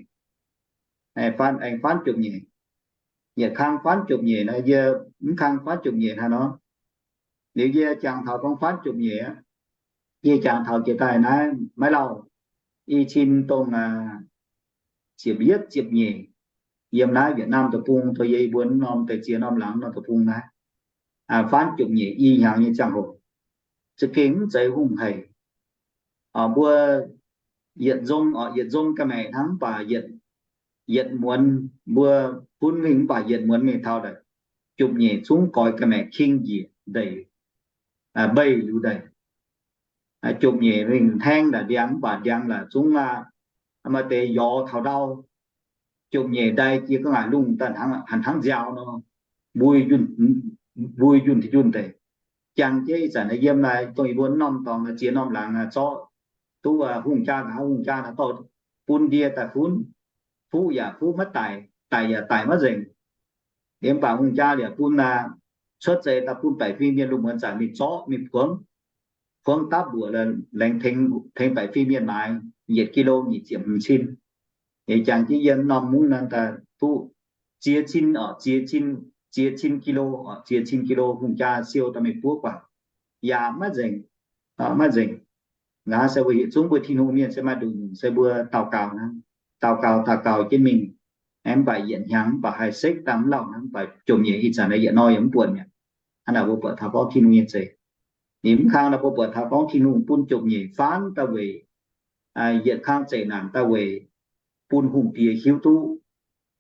Aengx faanv jomc nyeic. Yietc kang faanv jomc nyeic nor, yie mv kang faanv jomc nyeic hnangv nor. Liuz yie jangx taux gorngv faanv jomc nyeic aqv. Yie jangx taux jiex daaih naaiv maiv lauh, i cin dongh ziepc yietv ziepc nyeic, yiem naaiv Vietnam deic-bung, tov yie mbuo norm deix ziex norm laangz norm deic-bung naaiv, faanv jomc nyeic i hnyangx nyei ziangh hoc, za'gengh mv zeiz hungh haic. Mbuo yietc nzong, yietc nzong ga'maeqc hnangv mv baac yietc muonz, mbuo gunv mingh mv baac yietc muonz mingh taux daaih, jomc nyeic zungv goix ga'maeqc king njiec ndeic, mbeih liuz ndeic. Jomc nyeic mingh hnangv naaic ndiangx mv baac ndiangx naaic zungv aqv, maaih deix yorx taux ndau. Jomc nyeic ndai jiex ga'naaic lungh daaih hnangv, hnangv nziaaux nor, mbui yunh, mbui yunh yunh deix. Jangx jienv ih zanc yiem naaiv dongh yie mbuo norm dorngx ziex norm laangz zorqv duqv hungh jaa nor, hungh jaa nor dorh bun ndie daaih funv, fuqv yaac fuqv maiv daic, daic yaac daic maiv nzengc. Liemh baac hungh jaa liepc bun cuotv seix daaih bun baeqc fingx mienh lungh muonz zanc mingh zorqv mingh puangx, puangx dapv mbuoqc laengz tengx baeqc fingx mienh maaiz yietc kilo nyic ziepc hmz cin. Eix jangx jienv yiem norm mungv naaiv daaih duqv ziex cin, ziex cin, ziex cin kilo, ziex cin kilo hungh jaa siou daaih mingh buov guangc, yaac maiv nzengc. Maiv nzengc. Nqa'haav se mbuo yietc zungv mbuo Tin-Hungh mienh se maaih nduqc nyungc se mbuo daux gaux hnangv, daux gaux daux gaux jienv mingh, aengx mv baac yietc hnyangx mv baac haih sekv dangh mv lauh hnangv, mv baac jomc nyeic ih zanc naaiv yietc nor yaac mv buatc mi'aqv. Hnangv naaic mbuo buatc taux gorngv Tin-Hungh nyei zeiz. Ninh mv kang naaic mbuo buatc taux gorngv Tin-Hungh bun jomc nyeic faanv daaih weic yietc kang zeqc naanc daaih weic bun hungh diex hiuv duqv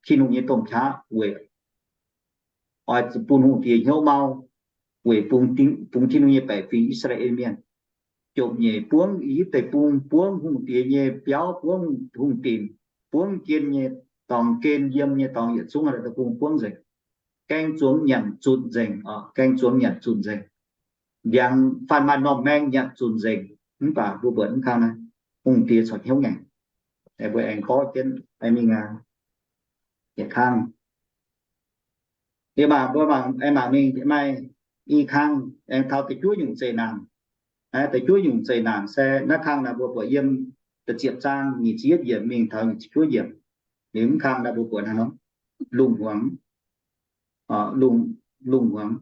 Tin-Hungh nyei domh qaqv weic oix bun hungh diex hnyouv mau weic bungx Tin-Hungh nyei baeqc fingx I^saa^laa^en Mienh. Jomc nyeic buangv I^yipv Deic-Bung, buangv hungh diex nyei biauv, buangv hungh dinc, buangv gen nyei dorngx, gen yiem nyei dorngx yietc zungv deic-bung buangv nzengc. Gaeng zuangx nyanc zunc nzengc, gaeng zuangx nyanc zunc nzengc. Ndiangx faanh maaih normh maeng nyanc zunc nzengc. Mv baac mbuo mbuoqc mv kang naaiv, hungh diex corc hnyouv ngaengc. Mbuo aengx gorngv jienv mingh yietc kang. Yie mangc mbuo mangc aengx mangc mingh maaih i kang aengx taux da'juov nyungc zeqc naanc. Da'juov nyungc zeqc naanc se naaiv kang naaic mbuo buatc yiem da'ziepc zaang nyic ziepc yietv yiemc mingh taux nyic ziepc juov yiemc. Liuz mv kang naaiv mbuo buatc hnangv nor, lungh hmuangx, lungh hmuangx.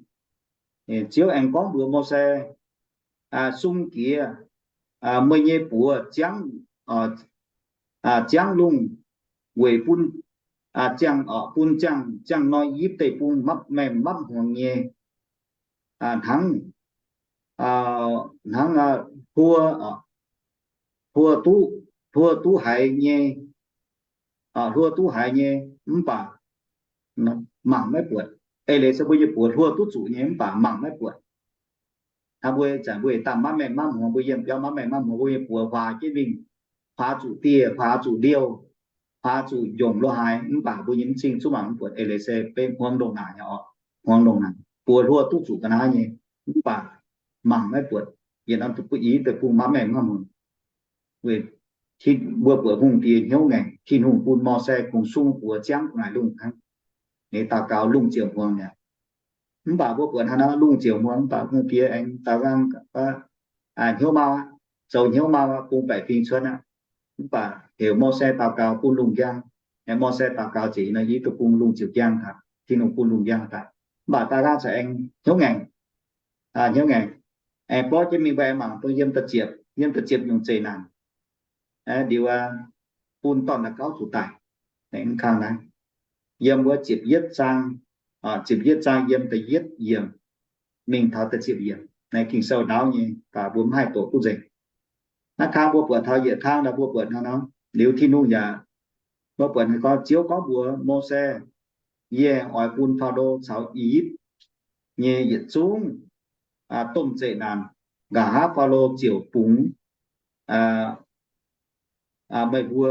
Ziouv aengx gorngv mbuox Mose, sung jiex meih nyei buoz ziangv, ziangv lungh weic bun ziangh, bun ziangh, ziangh nor I^yipv Deic-Bung mapv maengh mapv hmuangx nyei, hnangv, hnangv hluo, hluo duqv, hluo duqv haiz nyei, hluo duqv haiz nyei mv baac mangc maiv buatc. Eix leiz se mbuo nyei buoz hluo duqv zuqc nyei mv baac mangc maiv buatc. Hnangv mbuo zanc mbuo yietc dangh mapv maengh mapv hmuangx, mbuo yiem biauv mapv maengh mapv hmuangx, mbuo nyei buoz huaax jienv mingh, huaax zuqc dieh, huaax zuqc liouh, huaax zuqc njongc lo haaix, mv baac mbuo nyei m'zing zungv mangc mv buatc. Eix leiz se beiv hmuangx ndongc naaic nyei oc, hmuangx ndongc naaic, buoz hluo duqv zuqc ga'naaiv nyei, mv baac mangc maiv buatc. Yie nor duqv bun I^yipv Deic-Bung mapv maengh mapv hmuangx. Weic mbuo buatc hungh diex hnyouv ngaengc, Tin-Hungh bun Mose kungx sung buoz ziangv gu'nguaaic lungh hnangv. Ninh daux gaux lungh ziouc hmuangx mi'aqv. Mv baac mbuo buatc hnangv nor lungh ziouc hmuangx, mv baac hungh diex aengx daux gaux hnyouv mau aqv, zoux hnyouv mau aqv, bun baeqc fingx cuotv aqv. Mv baac heuc Mose daux gaux bun lungh njang. Mose daux gaux ziouc nor, I^yipv Deic-Bung lungh ziouc njang daaih, Tin-Hungh bun lungh njang daaih. Mv baac daaih ganh caux aengx hnyouv ngaengc, hnyouv ngaengc, aengx borqv jienv mingh mbuo aengx mangc dongh yiem da'ziepc, yiem da'ziepc nyungc zeqc naanc. Liuz bun dorn da'gauv zuqc daic. Kang naaiv, yiem wuov ziepc yietv zaang, ziepc yietv zaang yiem da'yietv yiemc mingh taux da'ziepc yiemc naaiv Ging-Sou ndaauv nyei, mv baac mbuo mv haih doqc duqv nzengc. Naaiv kang mbuo buatc taux yietc kang naaiv mbuo buatc hnangv nor, liuz Tin-Hungh yaac, mbuo buatc gorngv Ziouv gorngv mbuox Mose, yie oix bun Faalo caux I^yipv nyei yietc zungv domh zeqc naanc. Nqa'haav Faalo ziouc bungx meih mbuo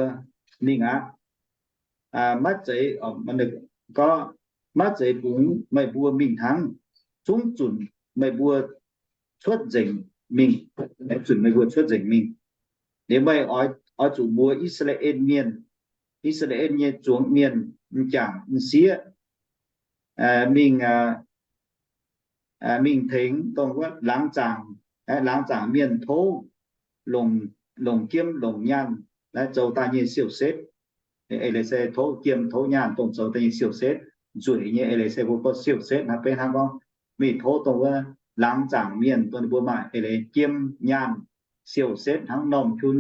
mingh aqv. Maiv zeiz, gorngv, maiv zeiz bungx meih mbuo mingh hnangv, zungv zunc meih mbuo cuotv nzengc mingh, zunc meih mbuo cuotv nzengc mingh. Liuz meih oix zuqc mbuox I^saa^laa^en Mienh, I^saa^laa^en nyei zuangx mienh m'jangc m'sieqv mingh, mingh tengx dongh wuov laangz zaangc, laangz zaangc mienh tov longc, longc jiem longc nyaanh naaiv zoux daaih nyei siou-setv. Eix leiz se tov jiem tov nyaanh dongh zoux daaih nyei siou-setv. Nzueic nyei eix leiz se mbuo gorngv siou-setv naaiv, beiv hnangv gorngv mingh tov dongh wuov laangz zaangc mienh dongh ninh mbuo maaih eix leiz jiem nyaanh siou-setv hnangv normh jun,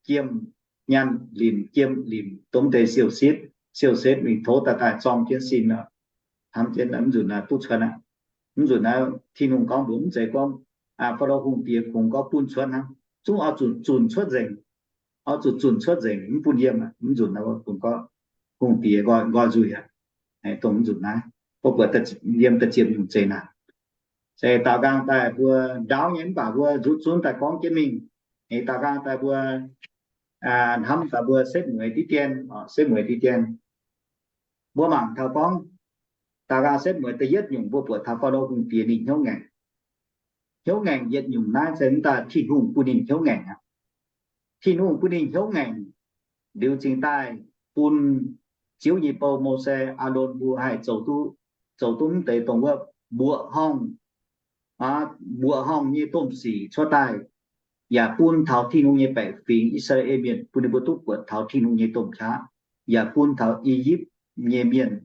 jiem nyaanh limc, jiem limc, dongh deix siou-setv, siou-setv mingh tov daaih daaih zorng jienv sin oc. Hnamv jienv mv nzunc naaiv duqv cuotv aqv. Mv nzunc naaiv Tin-Hungh gorngv mbuox mv zeiz gorngv Faalo hungh diex kungx gorngv bun cuotv hnangv, zungv oix zuqc zunc cuotv nzengc, oix zuqc zunc cuotv nzengc, mv bun yiem aqv. Mv nzunc naaiv bun gorngv hungh diex nqoi nzuih aqv. Dongh mv nzunc naaiv, mbuo buatc yiem da'ziepc nyungc zeqc naanc. Se daaux nqaang daaih mbuo ndaauv nyei mv baac mbuo nzuqc zunv daaih gorngv jienv mingh. Daaux nqaang daaih mbuo hnamv daaih mbuo setv mueiz diqv dien, setv mueiz diqv dien. Mbuo mangc taux gorngv, daaux nqaang setv mueiz da'yietv nyungc mbuo buatc taux Faalo hungh diex ninh hnyouv ngaengc. Hnyouv ngaengc yietc nyungc naaiv se mv daaih Tin-Hungh bun ninh hnyouv ngaengc aqv. Tin-Hungh bun ninh hnyouv ngaengc liuz cingx daaih bun Ziouv nyei bou Mose, Aalon mbuo haih zoux duqv, zoux duqv mv deix dongh wuov mbuoqc horngh, mbuoqc horngh nyei domh sic cuotv daaih, yaac bun taux Tin-Hungh nyei baeqc fingx I^saa^laa^en Mienh bun ninh mbuo duqv buatc taux Tin-Hungh nyei domh qaqv, yaac bun taux I^yipv nyei mienh,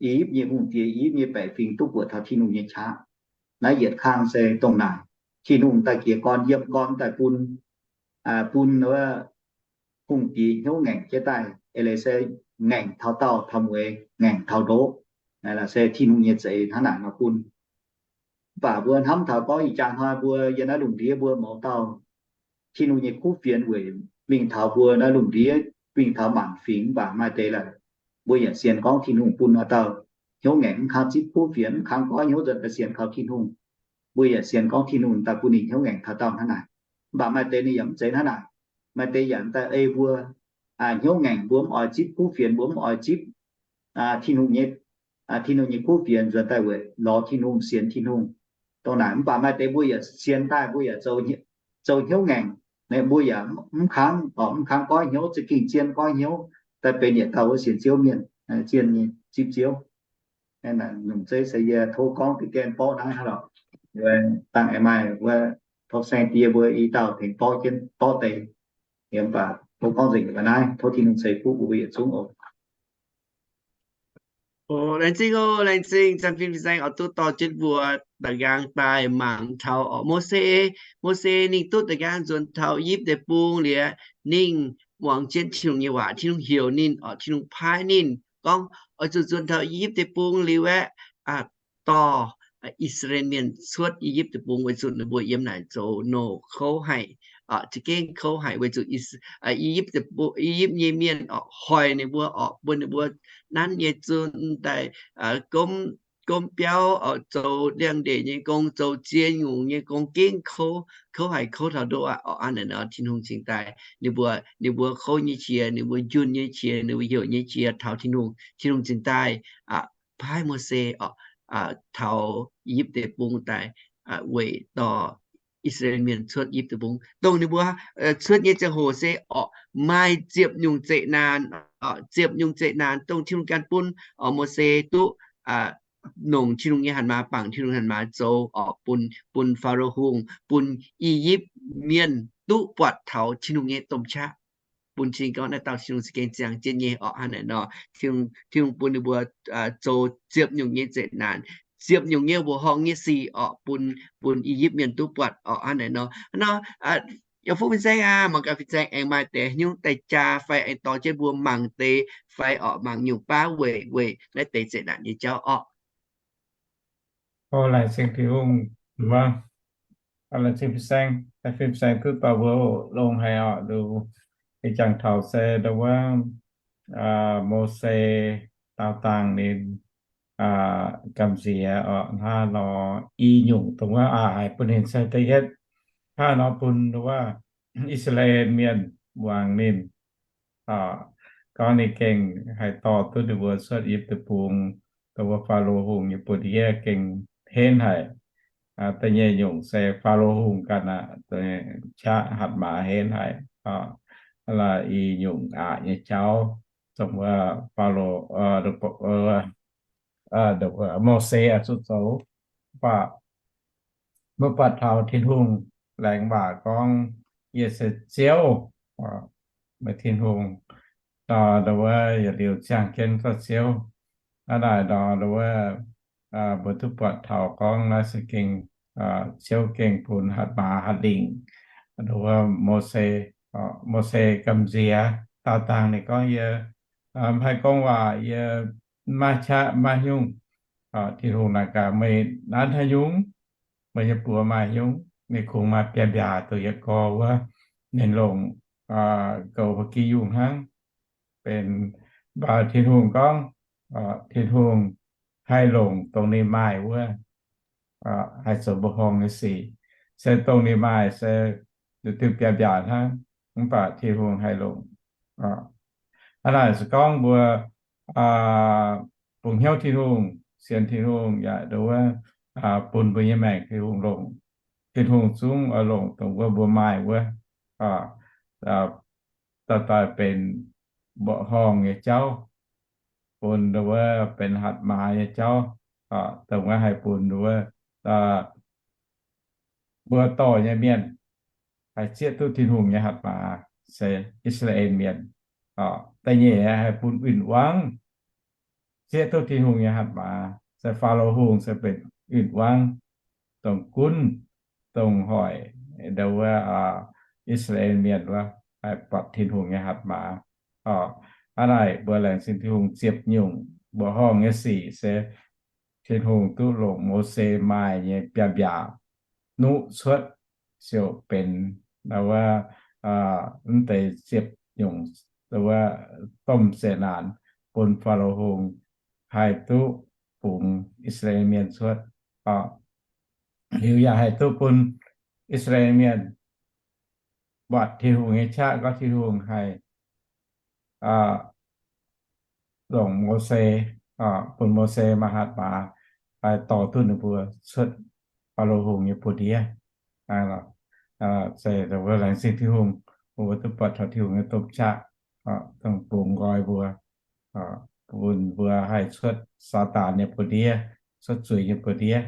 I^yipv nyei hungh diex, I^yipv nyei baeqc fingx duqv buatc taux Tin-Hungh nyei qaqv. Naaiv yietc kang se dongh naaic. Tin-Hungh daaih jiez gorn yiem gorn daaih bun, bun wuov hungh diex hnyouv ngaengc jienv daaih, eix leiz se ngaengc taux daauh taux mueiz, ngaengc taux ndoqv, se Tin-Hungh nyei zeix hnangv naaic nor bun. Mv baac mbuo hnamv taux gorngv ih jaax hnoi mbuo yiem naaiv lungh ndiev mbuo mouz dauh Tin-Hungh nyei kuv fienx weic mingh taux mbuo naaiv lungh ndiev, mingh taux maanc fingx, mv baac maaih deix laaix mbuo yaac sienx gorngv Tin-Hungh bun haaix dauh hnyouv ngaengc mv kangv zipv kuv fienx, mv kangv goiv hnyouv nzuonx daaih sienx kaux Tin-Hungh. Mbuo yaac sienx gorngv Tin-Hungh daaih bun ninh hnyouv ngaengc taux daauh hnangv naaic. Mv baac maaih deix ninh yaac mv zeiz hnangv naaic. Maaih deix yaac daaih ei mbuo hnyouv ngaengc, mbuo mv oix zipv kuv fienx, mbuo mv oix zipv Tin-Hungh nyei, Tin-Hungh nyei kuv fienx nzuonx daaih weic lorz Tin-Hungh, sienx Tin-Hungh. Dongh naaic mv baac maaih deix mbuo yaac sienx daaih mbuo yaac zoux hnyouv ngaengc, mbuo yaac mv kangv, mv kangv goiv hnyouv, za'gengh zien goiv hnyouv daaih benx yietc dauh wuov sienx Ziouv mienh, zien nyei zipv Ziouv. Nyungc zeiv se yie tov gorngv deix gaengh borqv naaiv hnangv lorqc. Dangh aengx maaih wuov tov saeng die mbuo i dauh tengx borqv jienv borqv deix. Yie mv baac tov gorngv nzengc mbuo naaiv, tov Tin-Hungh ceix fuqv mbuo yietc zungv oc. Laengz zingh oc, laengz zingh Zanh Fin Fin-Saeng oix duqv dorh jienv mbuo da'nqaang daaih mangc taux oc Mose. Mose ninh duqv da'nqaang nzuonx taux I^yipv Deic-Bung liuz, ninh muangx jienv Tin-Hungh nyei waac, Tin-Hungh heuc ninh oc, Tin-Hungh paaiv ninh gorngv oix zuqc nzuonx taux I^yipv Deic-Bung liuz aeqv, dorh I^saa^laa^en Mienh cuotv I^yipv Deic-Bung weic zuqc ninh mbuo yiem naaic zoux nouh kouv haic, za'gengh kouv haic weic zuqc I^yipv, I^yipv nyei mienh oc hoic ninh mbuo oc, bun ninh mbuo nanv nyei zunv daaih, gomv, gomv biauv oc, zoux liangx-ndeic nyei gong, zoux ziex nyungc nyei gong, gengh kouv, kouv haic, kouv taux ndoqv aqv oc. Hnangv naaic nor Tin-Hungh cingx daaih ninh mbuo, ninh mbuo kouv nyei qiex, ninh mbuo njunh nyei qiex, ninh mbuo heuc nyei qiex taux Tin-Hungh, Tin-Hungh cingx daaih paaiv Mose oc, taux I^yipv Deic-Bung daaih weic dorh I^saa^laa^en Mienh cuotv I^yipv Deic-Bung. Dongh ninh mbuo cuotv nyei ziangh hoc se oc maaih ziepc nyungc zeqc naanc, ziepc nyungc zeqc naanc dongh Tin-Hungh ganh bun oc Mose duqv nongc Tin-Hungh nyei hatc maaz, bangc Tin-Hungh hatc maaz zoux oc, bun, bun Faalo Hungh, bun I^yipv Mienh duqv buatc taux Tin-Hungh nyei domh qaqv, bun cing gorngv naaiv dauh Tin-Hungh za'gengh ziangh jienv nyei oc. Hnangv naaic nor Tin-Hungh bun ninh mbuo zoux ziepc nyungc nyei zeqc naanc, ziepc nyungc nyei mbuoqc horngh nyei sic oc, bun, bun I^yipv Mienh duqv buatc oc. Hnangv naaic nor, hnangv nor, yaac fuqv fin-saeng aqv, mangc gaax fin-saeng aengx maaih deix nyungc daaih jaa fai aengx dorh jienv mbuo mangc deix fai oc, mangc nyungc baav weic, weic naaiv deix zeqc naanc nyei jauv oc. Laengz zingh Tin-Hungh, laengz zingh fin-saeng, fin-saeng duqv dorh mbuo longx haic oc. Ih jangx taux se ndau wuov Mose daauh dangh ninh gamh nziex oc, hnangv nor i nyungc dongh wuov aac haiz bun ninh se da'yietv, hnangv nor bun ndau wuov I^saa^laa^en Mienh muangx ninh, gorngv ninh gengh haih dorh duqv ninh mbuo cuotv I^yipv Deic-Bung, dongh wuov Faalo Hungh nyei buoz-ndiev gengh henv haic. Da'nyeic nyungc se Faalo Hungh ganh aqv, qaqv hatc maaz henv haic. I nyungc aqc nyei jauv, dongh wuov Faalo, Mose zuqc zoux, mv baac mbuo buatc taux Tin-Hungh laengz waac gorngv, Yie se Ziouv. Meih Tin-Hungh nor, ndau wuov yietc liuz ziangh jienv gorngv Ziouv. Hnangv naaic nor, ndau wuov mbuo duqv buatc taux gorngv naaiv se gengh Ziouv gengh bun hatc maaz hatc lingc ndau wuov Mose. Mose gamh nziex daauh dangh ninh gorngv, Yie mv haih gorngv waac, yie mv maaih qaqv, mv maaih haaix nyungc. Tin-Hungh naaic gaax, Meih nanv haaix nyungc? Meih nyei buoz maaih haaix nyungc? Ninh kungx maaih biaav-mbiaac dongh yietc gorx wuov, ninh longc goux ba'gi yungh hnangv. Benx, mv baac Tin-Hungh gorngv, Tin-Hungh haih longc dongh ninh maaih wuov, haih zoux mbuoqc horngh nyei sic. Se dongh ninh maaih se diuh biaav-mbiaac hnangv, mv baac Tin-Hungh haih longc. Hnangv naaic se gorngv mbuo bungx hnyouv Tin-Hungh, sienx Tin-Hungh yaac ndau wuov bun mbuo nyei maengc Tin-Hungh longc. Tin-Hungh zungv oix longc dongh wuov mbuo maaih wuov, daaih daaih benx mbuoqc horngh nyei jauv, bun ndau wuov benx hatc maaz nyei jauv, dongh wuov haih bun ndau wuov mbuo dorh nyei mienh haih zieqv duqv Tin-Hungh nyei hatc maaz, se I^saa^laa^en Mienh. Da'nyeic haih bun win-wangv, zieqv duqv Tin-Hungh nyei hatc maaz, se Faalo Hungh se benx win-wangv, dongh gunv, dongh hoic ndo wuov I^saa^laa^en Mienh wuov, haih buatc Tin-Hungh nyei hatc maaz. Hnangv naaic mbuo laengz zingh Tin-Hungh ziepc nyungc mbuoqc horngh nyei sic se Tin-Hungh duqv longc Mose maaih nyei biaav-mbiaac nuqv cuotv, ziouc benx wuov, mv deix ziepc nyungc wuov domh zeqc naanc bun Faalo Hungh haih duqv bungx I^saa^laa^en Mienh cuotv. Liuz yaac haih duqv bun I^saa^laa^en Mienh buatc Tin-Hungh nyei qaqv, gorngv Tin-Hungh haih longc Mose, bun Mose maaih hatc maaz haih dorh duqv ninh mbuo cuotv Faalo Hungh nyei buoz-ndiev. Laengz zingh Tin-Hungh, mbuo duqv buatc taux Tin-Hungh nyei domh qaqv, dongh bungx nqoi mbuo, bun mbuo haih cuotv Saadaan nyei buoz-ndiev, cuotv zuiz nyei buoz-ndiev.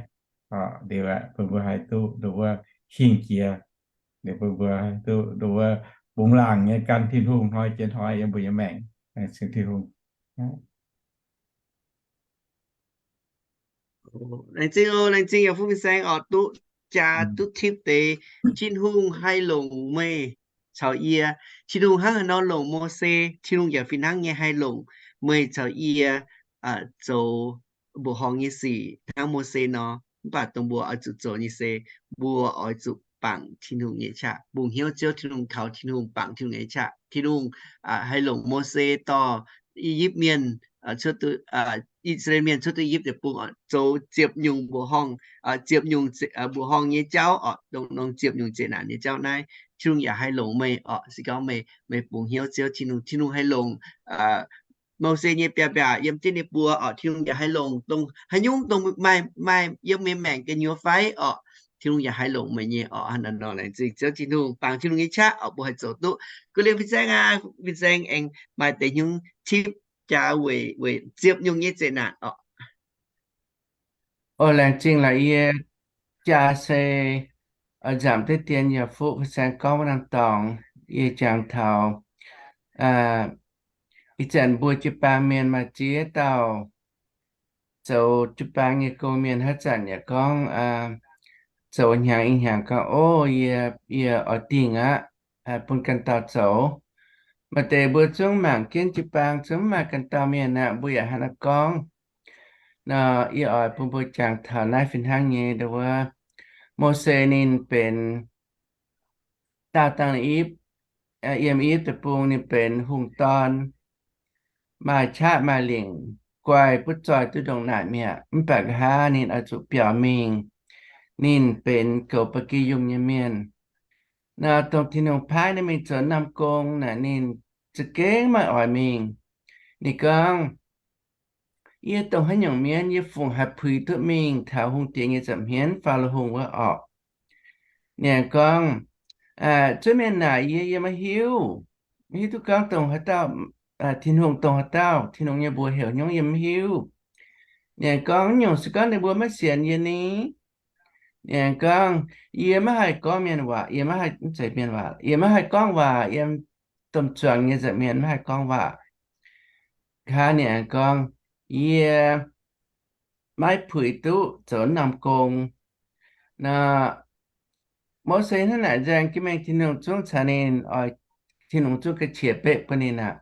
Liuz aeqv, bun mbuo haih duqv ndo wuov hingh jiex, liuz bun mbuo haih duqv ndo wuov bungx laangc nyei gan Tin-Hungh hnoi jiex hnoi yiem mbuo nyei maengc. Laengz zingh Tin-Hungh. Laengz zingh oc, laengz zingh yaac fuqv fin-saeng oc, duqv jaa duqv tipv deix. Tin-Hungh haih longc meih caux yie. Tin-Hungh hnangv haaix nor longc Mose, Tin-Hungh yaac fih hnangv nyei haih longc meih caux yie zoux mbuoqc horngh nyei sic hnangv Mose nor. Mv baac dongh mbuo oix zuqc zoux nyei se, mbuo oix zuqc bangc Tin-Hungh nyei qaqv, bungx hnyouv Ziouv Tin-Hungh, kaux Tin-Hungh, bangc Tin-Hungh nyei qaqv. Tin-Hungh haih longc Mose dorh I^yipv Mienh, I^saa^laa^en Mienh cuotv duqv I^yipv Deic-Bung oc, zoux ziepc nyungc mbuoqc horngh, ziepc nyungc mbuoqc horngh nyei jauv oc, dongh norm ziepc nyungc zeqc naanc nyei jauv naaiv. Tin-Hungh yaac haih longc meih oc, se gorngv meih, meih bungx hnyouv Ziouv Tin-Hungh, Tin-Hungh haih longc Mose nyei biaav-mbiaac yiem jienv ninh mbuo oc, Tin-Hungh yaac haih longc dongh haaix nyungc dongh maaih, maaih yiem meih maengc gu'nyuoz fai oc, Tin-Hungh yaac haih longc meih nyei oc. Hnangv naaiv nor laengz zingh Ziouv Tin-Hungh, bangc Tin-Hungh nyei qaqv oc, mbuo haih zoux duqv. Gu Lien fin-saeng aac, fin-saeng aengx maaih deix hnyungc tipv jaa weic, weic ziepc nyungc nyei zeqc naanc oc. O, laengz zingh laaix yie jaa se nzamc diqv dien yaac fuqv fin-saeng gorngv wuov norm dorngx. Yie jangx taux ih zanc mbuo jiu-baang mienh maaih ziex dauh zoux jiu-baang nyei gong mienh haaix zanc yaac gorngv zoux hnyangx ih hnyangx gorngv, O, yie, yie oix dingh aqv, bun ganh dauh zoux. Maaih deix mbuo zungv mangc jienv jiu-baang zungv maaih ganh dauh mienh aqv, mbuo yaac hnangv naaiv gorngv. Nor yie oix bun mbuo jangx taux naaiv fih hnangv nyei ndo wuov, Mose ninh benx daauh dangh I^yipv, yiem I^yipv Deic-Bung ninh benx hungh dorn, maaih qaqv maaih lingc, guai butv zoih duqv ndongc naaic mi'aqv. Mv baac nqa'haav ninh oix zuqc biaux mingh, ninh benx goux ba'gi yungh nyei mienh. Nor dongh Tin-Hungh paaiv ninh mingh zoux norm gong naaic ninh za'gengh maiv oix mingh. Ninh gorngv, Yie dongh haaix nyungc mienh? Yie fungc haih puix duqv mingh taux hungh diex nyei nza'hmien, Faalo Hungh wuov orqc? Ninh aengx gorngv, Zuov mienh naaic yie, yie maiv hiuv. Maiv hiuv duqv gorngv dongh haaix dauh, Tin-Hungh dongh haaix dauh, Tin-Hungh nyei mbuox heuc haaix nyungc yie maiv hiuv. Ninh aengx gorngv, Nyungc se gorngv ninh mbuo maiv sienx yie ni? Ninh aengx gorngv, Yie maiv haih gorngv mienh waac, yie maiv haih, mv zeiz mienh waac, yie maiv haih gorngv waac, yiem domh zuangx nyei nza'hmien maiv haih gorngv waac. Nqa'haav ninh aengx gorngv, Yie maiv puix duqv zoux norm gong. Nor, Mose hnangv naaic nzaeng jienv mingh, Tin-Hungh zungv caux ninh oix, Tin-Hungh zungv ga'qiex beqv bun ninh aqv.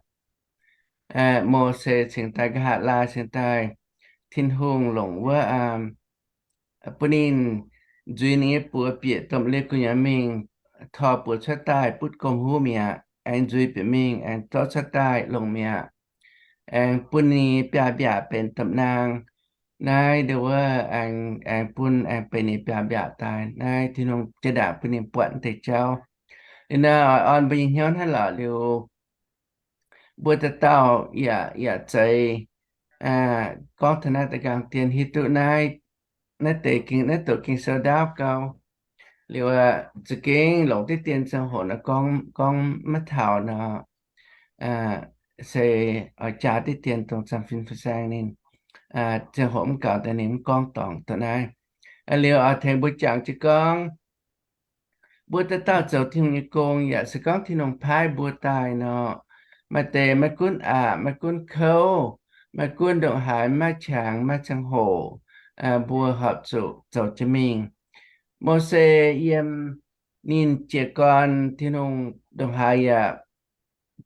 Mose cingx daaih, nqa'haav laai cingx daaih, Tin-Hungh longc wuov bun ninh nzuiz ninh nyei buoz bieqc domh liuz gu'nyuoz mingh, tor buoz cuotv daaih butv gomh huv mi'aqv. Aengx nzuiz bieqc mingh, aengx zorqv cuotv daaih longc mi'aqv. Aengx bun ninh biaav-mbiaac benx domh naang. Naaiv ndo wuov aengx, aengx bun, aengx benx ninh biaav-mbiaac daaih. Naaiv Tin-Hungh jiex ndaangc bun ninh buatc deix jauv. Liuz naaiv oix orn mbuo nyei hnyouv hnangv lorqc liuz, mbuo dauh dauh yaac, yaac zeiz gorngv taux naaiv deix nqaang dien hiuv duqv naaiv, naaiv deix ging, naaiv doqc Ging-Sou ndaauv gau. Liuz za'gengh longc diqv dien ziangh hoc nor gorngv, gorngv maiv taux nor, se oix jaa diqv dien dongh Zamh Fim Fin-Saeng ninh ziangh hoc mv gaux daaih ninh mv gorngv dorngc dongh naaiv. Liuz oix tengx mbuo jangx jienv gorngv, mbuo dauh dauh zoux Tin-Hungh nyei gong yaac se gorngv Tin-Hungh paaiv mbuo daaih nor, maaih deix maiv gunv aqc, maiv gunv kouv, maiv gunv ndongc haaix, maiv qangx, maiv ziangh hoc, mbuo horpc zuqc zoux jienv mingh. Mose yiem ninh jiez gorn Tin-Hungh ndongc haaix yaac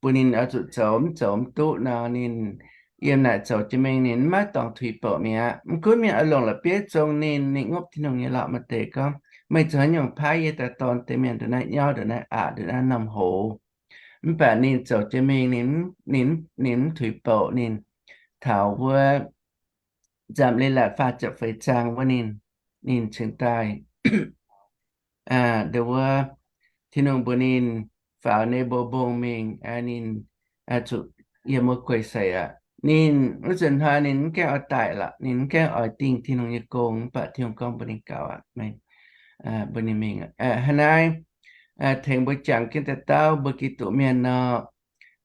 bun ninh oix zuqc zoux, mv zoux mv duqv nor, ninh yiem naaic zoux jienv mingh, ninh mv maaih dorngx tuix bouc mi'aqv. Mv gunv mienh oix longc la'bieiv zong ninh, ninh ngopv Tin-Hungh nyei lorqc, maaih deix gorngv, meih zoux haaix nyungc paaiv yie daaih dorn deix mienh ndongc naaiv nyauv, ndongc naaiv aqc, ndongc naaiv norm hoz. Mv baac ninh zoux jienv mingh, ninh, ninh mv tuix bouc, ninh taux wuov Nzamc Leiz-Latc faah ziepc feix zaang wuov ninh, ninh cingx daaih ndo wuov, Tin-Hungh mbuox ninh, faaux Nebo mbong mingh, ninh zuqc yiem wuov guei seix aqv. Ninh wuov zanc hnoi ninh mv gaengh oix daic lorqc, ninh mv gaengh oix dingh Tin-Hungh nyei gong, mv baac Tin-Hungh gorngv mbuox ninh gaux aqv, mbuox ninh mingh aqv. Hnangv naaiv, tengx mbuo jangx jienv daaih dauh mbuo Giduc mienh nor,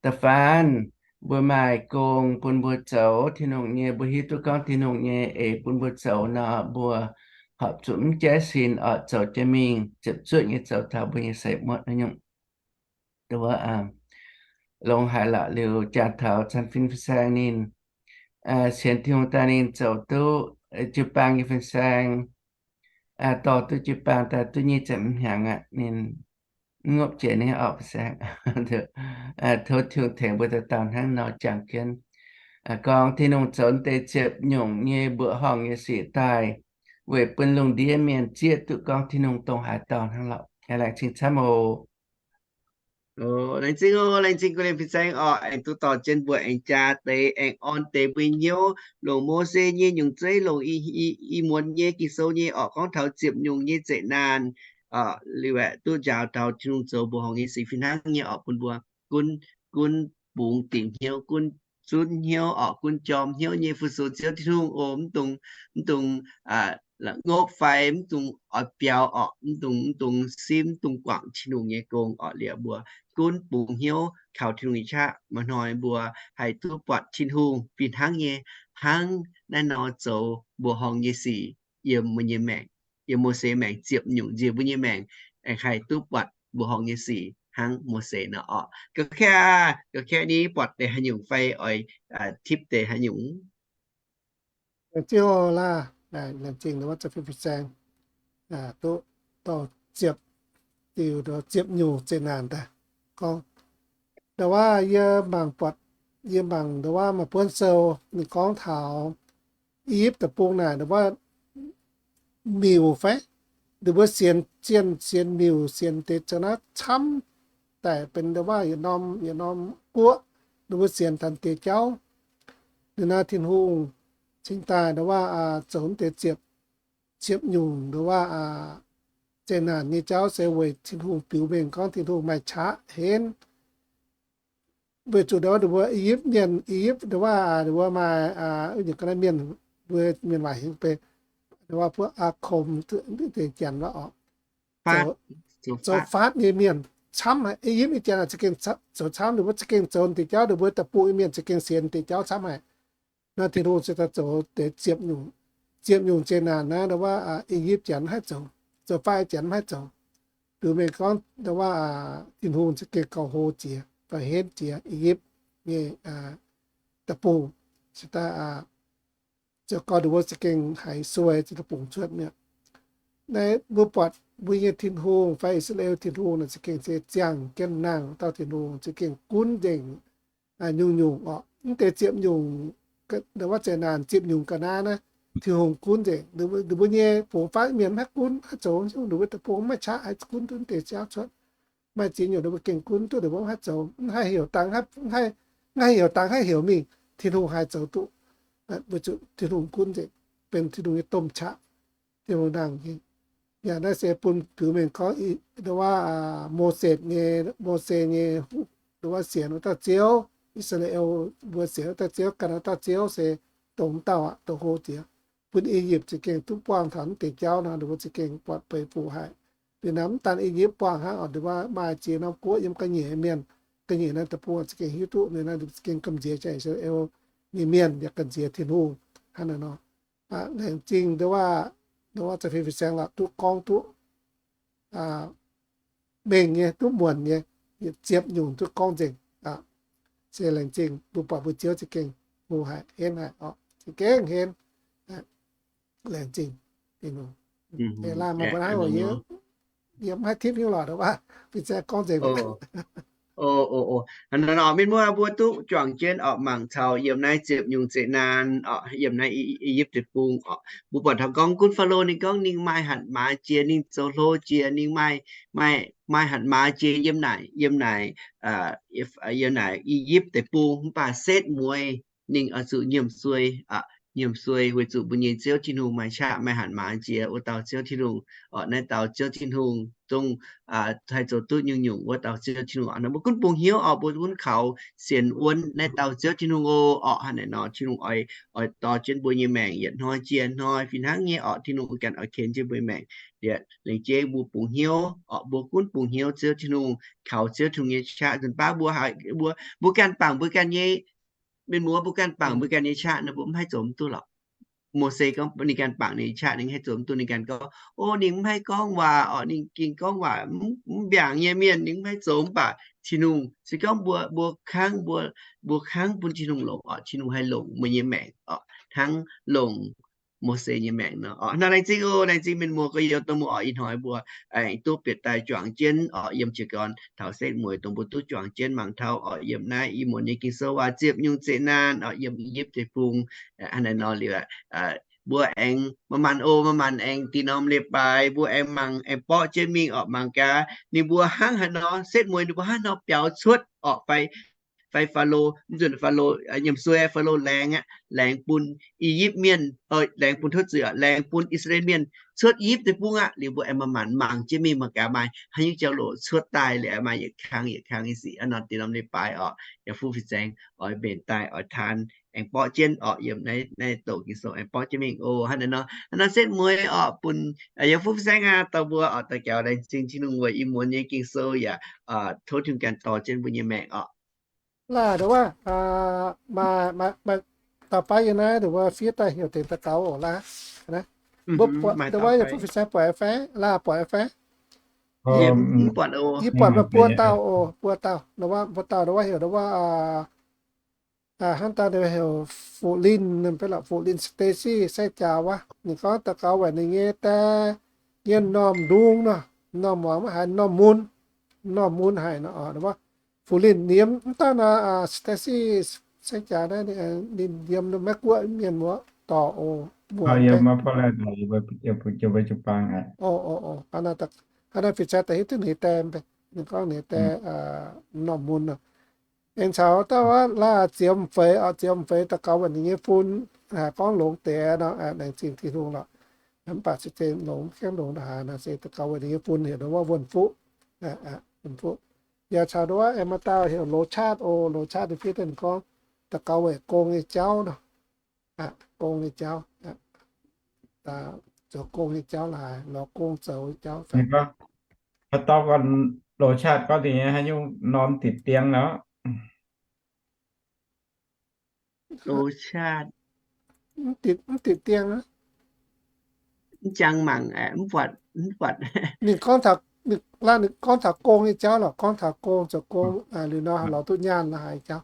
da'faanh mbuo maaih gong bun mbuo zoux Tin-Hungh nyei, mbuo hiuv duqv gorngv Tin-Hungh nyei eix bun mbuo zoux nor, mbuo horpc zuqc mv jaiv sin oc, zoux jienv mingh ziepc zuoqv nyei zoux taux mbuo nyei seix muotv nyungc. Longx haic lorqc. Liuz jangx taux Caan Fin Fin-Saeng ninh sienx Tin-Hungh daaih ninh zoux duqv jiu-baang nyei fin-saeng, dorh duqv jiu-baang daaih duqv nyic ziepc hnyangx aqv. Ninh mv ngopv jiex ninh orqc, fin-saeng. Tov Tin-Hungh tengx mbuo dauh dauh hnangv nor jangx jienv gorngv Tin-Hungh zoux deix ziepc nyungc nyei mbuoqc horngh nyei sic daaih, weic bun lungh ndiev mienh zieqv duqv gorngv Tin-Hungh dongh haaix dauh hnangv lorqc. Laengz zingh camv oc. Laengz zingh oc, laengz zingh guv liemh fin-saeng orqc, aengx duqv dorh jienv mbuo aengx jaa deix, aengx orn deix mbuo hnyouv, longc Mose nyei nyungc zeiv, longc ih muonz nyei Ging-Sou nyei orqc, gorngv taux ziepc nyungc nyei zeqc naanc, liuz aeqv, duqv njaaux taux Tin-Hungh zoux mbuoqc horngh nyei sic fih hnangv nyei orqc bun mbuo gunv, gunv bungx dingc hnyouv, gunv zunv hnyouv orqc, gunv jorm hnyouv nyei fu-sux Ziouv Tin-Hungh oc. Mv dungx, mv dungx ngopv fai mv dungx oix biaux orqc, mv dungx, mv dungx simv, mv dungx guangc Tin-Hungh nyei gong orqc. Liuz mbuo gunv bungx hnyouv kaux Tin-Hungh nyei qaqv, maaih hnoi mbuo haih duqv buatc Tin-Hungh fih hnangv nyei, hnangv naaiv nor zoux mbuoqc horngh nyei sic yiem mbuo nyei maengc, yiem Mose maengc ziepc nyungc nziex mbuo nyei maengc, aengx haih duqv buatc mbuoqc horngh nyei sic hnangv Mose nor orqc. Ga'kaeqv, ga'kaeqv ni buatc deix haaix nyungc fai oix tipv deix haaix nyungc? Laengz zingh oc, laengz zingh wuov fin-saeng, duqv dorh ziepc, diuh ziepc nyungc zeqc naanc daaih gorngv. Ndau wuov yie mangc buatc, yie mangc ndau wuov maaih buonv sou ninh gorngv taux I^yipv Deic-Bung naaic ndau wuov miuc fai, ninh mbuo sienx zienh sienx miuc sienx deix za'naaiv camv daaih benx ndau wuov yietc norm yietc norm guoqv, ninh mbuo sienx taux deix jauv. Ninh naaiv Tin-Hungh cingx daaih ndau wuov zoux deix ziepc, ziepc nyungc ndau wuov zeqc naanc nyei jauv se weic Tin-Hungh biux mengh gorngv Tin-Hungh maaih qaqv henv. Weic zuqc ndau wuov, ndau wuov I^yipv mienh, I^yipv ndau wuov, ndau wuov maaih wuov nyungc ga'naaiv mienh, mbuo mienh waac hingv benx ndau wuov buov aa kom deix janx wuov orqc, zoux faatv nyei mienh camv haic. I^yipv nyei janx za'gengh zoux camv, ndau wuov za'gengh zoux deix jauv, ndau wuov deic-bung nyei mienh za'gengh sienx deix jauv camv haic. Naaiv Tin-Hungh se daaih zoux deix ziepc nyungc, ziepc nyungc zeqc naanc naaiv ndau wuov I^yipv janx mv haih zoux, zoux faatv janx mv haih zoux. Biux mengh gorngv ndau wuov Tin-Hungh za'gengh gauh hlo jiex, gauh henv jiex I^yipv nyei deic-bung. Se daaih zoux gau ndau wuov za'gengh haiz suei, za'gengh bungx cuotv mi'aqv. Naaiv mbuo buatc mbuo nyei Tin-Hungh fai I^saa^laa^en Tin-Hungh naaic za'gengh se ziangh jienv nangh dauh Tin-Hungh, za'gengh gunv nzengc nyungc-nyungc orqc. Mv deix ziepc nyungc, ndau wuov zeqc naanc ziepc nyungc ga'naaiv naaiv, Tin-Hungh gunv nzengc. Ninh mbuo nyei bungx faatv mienh mv haih gunv, mv haih zoux, ninh mbuo deic-bung mv maaih qaqv haih gunv duqv mv deix jauv cuotv. Maaih ziex nyungc ninh mbuo gengh gunv duqv, ninh mbuo mv haih zoux, mv haih heuc dangx, mv haih heuc dangx, haih heuc mingh, Tin-Hungh haih zoux duqv. Weic zuqc Tin-Hungh gunv nzengc, benx Tin-Hungh nyei domh qaqv. Tin-Hungh nangh. Yaac naaiv se bun biux mengh gorngv ndau wuov Mose nyei, Mose nyei, ndau wuov sienx wuov dauh Ziouv, I^saa^laa^en mbuo sienx wuov dauh Ziouv, gan wuov dauh Ziouv se dongh dauh aqv, dongh hlo jiex. Bun I^yipv za'gengh duqv buangh taux mv deix jauv nor, ninh mbuo za'gengh buatc beiv fuqv haic. Liuz naaiv mv daan I^yipv buangh hnangv, ndau wuov maaih ziex norm guoqv yiem ga'nyiec mienh, ga'nyiec naaiv deic-bung za'gengh hiuv duqv ninh naaiv za'gengh gamh nziex I^saa^laa^en nyei mienh, yaac gamh nziex Tin-Hungh hnangv naaiv nor. Laengz zingh ndau wuov, ndau wuov za'gengh fin-saeng lorqc duqv gorngv duqv mengh nyei, duqv muonc nyei, ziepc nyungc duqv gorngv nzengc. Se laengz zingh mbuo buatc mbuo Ziouv za'gengh hlo haic, henv haic orqc, za'gengh henv. Laengz zingh Tin-Hungh. Laanh maaih mbuo naaiv oc, yie mv haih tipv hnyouv lorqc, fin-saeng gorngv nzengc. O, o, o. Hnangv naaiv nor, mienh muoz mbuo duqv juangc jienv oc, mangc taux yiem naaiv ziepc nyungc zeqc naanh oc, yiem naaiv I^yipv Deic-Bung oc, mbuo buatc taux gorngv gunv Faalo ninh gorngv ninh maaih hatc maaz jiex, ninh zoux hlo jiex, ninh maaih, maaih, maaih hatc maaz jiex yiem naaic, yiem naaic, yiem naaic I^yipv Deic-Bung, mv baac setv mueiz ninh oix zuqc nyiemc suei, nyiemc suei weic zuqc mbuo nyei Ziouv Tin-Hungh maaih qaqv maaih hatc maaz jiex wuov dauh Ziouv Tin-Hungh oc. Naaiv dauh Ziouv Tin-Hungh zungv haih zoux duqv nyungc-nyungc wuov dauh Ziouv Tin-Hungh oc. Naaiv mbuo gunv bungx hnyouv oc, mbuo gunv kaux sienx wuonv naaiv dauh Ziouv Tin-Hungh oc. Oc, hnangv naaic nor Tin-Hungh oix, oix dorh jienv mbuo nyei maengc yietc hnoi jiex hnoi fih hnangv nyei oc. Tin-Hungh ganh oix ken jienv mbuo nyei maengc. Liuz, laengz zingh mbuo bungx hnyouv oc, mbuo gunv bungx hnyouv Ziouv Tin-Hungh, kaux Ziouv Tin-Hungh nyei qaqv. Nzunc baav mbuo, mbuo, mbuo ganh bangc mbuo ganh nyei, mienh muoz, mbuo ganh bangc mbuo ganh nyei qaqv nor, mbuo mv haih zoux mv duqv lorqc. Mose gorngv ninh ganh bangc ninh qaqv ninh haih zoux mv duqv, ninh ganh gorngv, o, ninh mv haih gorngv waac oc, ninh gengh gorngv waac mv mbiaangc nyei mienh, ninh mv haih zoux. Mv baac Tin-Hungh se gorngv mbuo, mbuo kangv, mbuo, mbuo kangv bun Tin-Hungh longc oc, Tin-Hungh haih longc mbuo nyei maengc oc, hnangv longc Mose nyei maengc nor oc. Nor laengz zingh oc, laengz zingh mienh muoz gorx-youz domh muoz oc, ih hnoi mbuo aengx duqv bieqc daaih juangc jienv oc, yiem jiez gorn taux setv mueiz dongh mbuo duqv juangc jienv mangc taux oc, yiem naaiv ih muonz nyei Ging-Sou waac ziepc nyungc zeqc naanh oc, yiem I^yipv Deic-Bung. Hnangv naaiv nor liuz, mbuo aengx manc-manc oc, manc-manc aengx dinh norm leiz-baaix mbuo aengx mangc, aengx borqv jienv mingh oc, mangc gaax ninh mbuo hnangv haaix nor, setv mueiz ninh mbuo hnangv haaix nor biaux cuotv oc, fai fai Faalo, mv nzunc Faalo, nyiemc suei Faalo laengz aqv, laengz bun I^yipv Mienh, laengz bun tov zuiz, laengz bun I^saa^laa^en Mienh cuotv I^yipv Deic-Bung aqv. Liuz mbuo aengx manc-manc mangc jienv mingh mangc gaax maaih haaix nyungc jauv-louc cuotv daaih, liuz maaih yietc kang yietc kang nyei sic. Hnangv nor dinh norm leiz-baaix oc, yaac fuqv fin-saeng oix mbenc daaih oix taan aengx borqv jienv oc, yiem naaiv, naaiv douc Ging-Sou aengx borqv jienv mingh oc. Hnangv naaiv nor, hnangv nor setv mueiz oc, bun yaac fuqv fin-saeng aqv, dorh mbuo oc daux gaux laengz zingh Tin-Hungh weic ih muonz nyei Ging-Sou yaac tov Tin-Hungh ganh dorh jienv mbuo nyei maengc oc. Laaih, ndo wuov, maaih, maaih, dauh baav yiem naaiv, ndo wuov fiev daaih heuc deix daux gaux oc laaih. Mbuo buatc, ndo wuov yie fuqv fin-saeng buatc fai? Laaih buatc fai? Yie buatc maaih buo dauh oc, buo dauh, ndo wuov, buo dauh ndo wuov heuc ndo wuov, hnangv daaih ndo heuc Fu Linh, Fu Linh Stacy sai jaax wuov. Ninh gorngv daux gaux weic ninh nyei die, nyei m'normh ndung nor, m'normh muangx maiv haiz, m'normh mun, m'normh mun haic nor. Fu Linh ninh yiem mv dauh nor, Stacy sai jaax naaiv, ninh yiem Meiv Guoqv mienh muoz dorh oc, muoz. Hnangv naaiv fin-saeng daaih hiuv duqv ninh die, ninh gorngv ninh die m'normh mun nor. Aengx caux dauh wuov laaih Ziouv M'Feix oc, Ziouv M'Feix daux gaux weic ninh nyei fun, haiz gorngv longx deix nor, laengz zingh Tin-Hungh lorqc. Mv baac se zeix longx mv gaengh longx haaix nor, se daux gaux weic ninh nyei fun heuc ndo wuov Wuonh Fuqv. Wuonh Fuqv. Yaac caux ndo wuov aengx maaih dauh heuc Loz Chaatv oc, Loz Chaatv ninh fiev daaih ninh gorngv daux gaux weic gong nyei jauv nor. Gong nyei jauv, zoux gong nyei jauv laaix, lorz gong zoux nyei jauv. Haaix dauh gorngv Loz Chaatv gorngv deix nyei haaix nyungc norm ditc dieng nor? Loz Chaatv mv ditc dieng, mv jangx mangc, mv buatc, mv buatc. Ninh gorngv taux, ninh gorngv taux gong nyei jauv lorqc, gorngv taux gong, zoux gong liuz nor lorz duqv nyaanh laaix haaix jauv.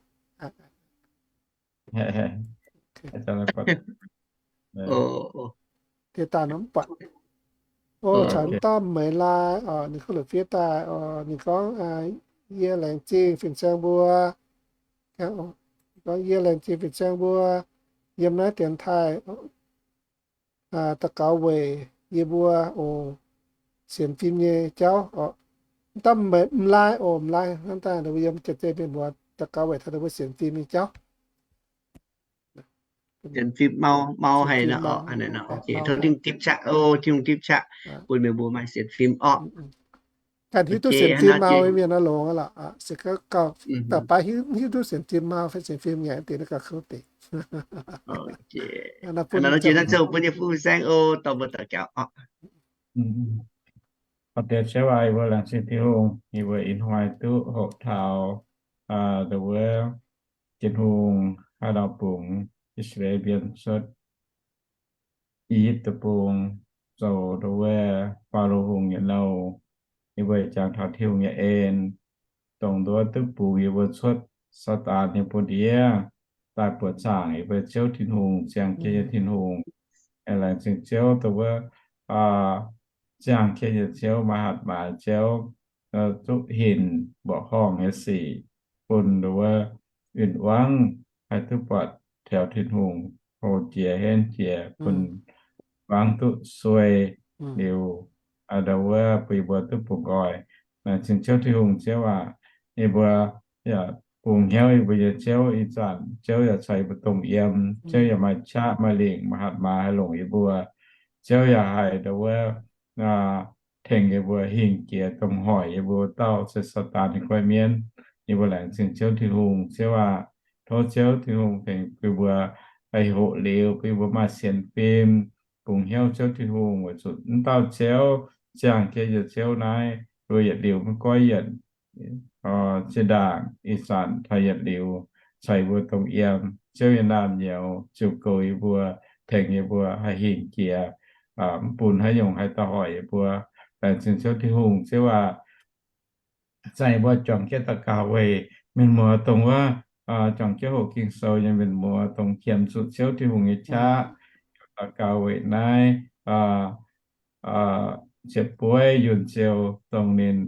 Deix daaih nor mv buatc. O, caux dauh Meix Lai oc, ninh gorngv la'fiev daaih oc, ninh gorngv, yie laengz zingh fin-saeng mbuo. Gorngv yie laengz zingh fin-saeng mbuo yiem naaiv dienx taaih daux gaux weic yie mbuo oc, sienx fim nyei jauv oc. Mv dauh M'Laaih oc, M'Laaih hnangv daaih ninh mbuo yiem Janx-Zei mienh muoz daux gaux weic taux ninh mbuo sienx fim nyei jauv. Sienx fim mau, mau haic nor. Tov Tin-Hungh tipv qaqv, Tin-Hungh tipv qaqv bun meih mbuo maaih sienx fim orqc. Ganh hiuv duqv sienx fim mau nyei mienh nor longx aqv lorqc. Se gorngv gauh da'baav hiuv duqv sienx fim mau fai sienx fim ngaengc deix naaiv gauh kouv deix. Naaiv jiex naaiv zouv bun yie fuqv saengv oc, dorh mbuo daux gaux orqc. Deix ziouv aac, yie mbuo laengz zingh Tin-Hungh, yie mbuo ih hnoi duqv hoqc taux wuov Tin-Hungh haaix nor bungx I^saa^laa^en mienh cuotv I^yipv Deic-Bung, zoux nduov wuov Faalo Hungh nyei nouh. Yie mbuo jangx taux Tin-Hungh nyei en, dongh nduov duqv bungx yie mbuo cuotv Saadaan nyei buoz-ndiev, daaih buoqc zaangc yie mbuo Ziouv Tin-Hungh, ziangh jienv nyei Tin-Hungh. Laengz zingh Ziouv dongh wuov ziangh kie yietc ziouv, maaih hatc maaz ziouv, zuqv hinc mbuoqc horngh nyei sic, bun nduov win-wangv haih duqv buatc taux Tin-Hungh, hlo jiex henv jiex, bun wangv duqv suei liuz, nduov wuov bun yie mbuo duqv bungx nqoi. Laengz zingh Ziouv Tin-Hungh, Ziouv aac, yie mbuo yaac bungx hnyouv yie mbuo nyei Ziouv ih zanc, Ziouv yaac caux yie mbuo dongh yiem, Ziouv yaac maaih qaqv maaih lingc maaih hatc maaz haih longc yie mbuo. Ziouv yaac haiz nduov wuov tengx yie mbuo hingh jiex dongh hoic yie mbuo dauh se Saadaan nyei goiv mienv. Yie mbuo laengz zingh Ziouv Tin-Hungh, Ziouv aac. Tov Ziouv Tin-Hungh tengx bun mbuo haih hoqc liuz, bun mbuo maaih sienx fim, bungx hnyouv Ziouv Tin-Hungh weic zuqc m'dauh Ziouv, ziangh kie yietc ziouv naaiv, mbuo yietc liuz maiv goiv yienc, zinh ndaangc ih zanc taux yietc liuz caux yie mbuo dongh yiem. Ziouv nyei naamh nyouz ziouc goux yie mbuo, tengx yie mbuo haih hingh jiex, mv bun haaix nyungc haih da'hoic yie mbuo. Laengz zingh Ziouv Tin-Hungh, Ziouv aac. Zanc yie mbuo juangc jienv daux gaux weic mienh muoz dongh wuov juangc jienv hoqc Ging-Sou nyei mienh muoz, dongh qiemx zuqc Ziouv Tin-Hungh nyei qaqv. Daux gaux weic naaiv ziepc bueiv yunh ziouh dongh ninh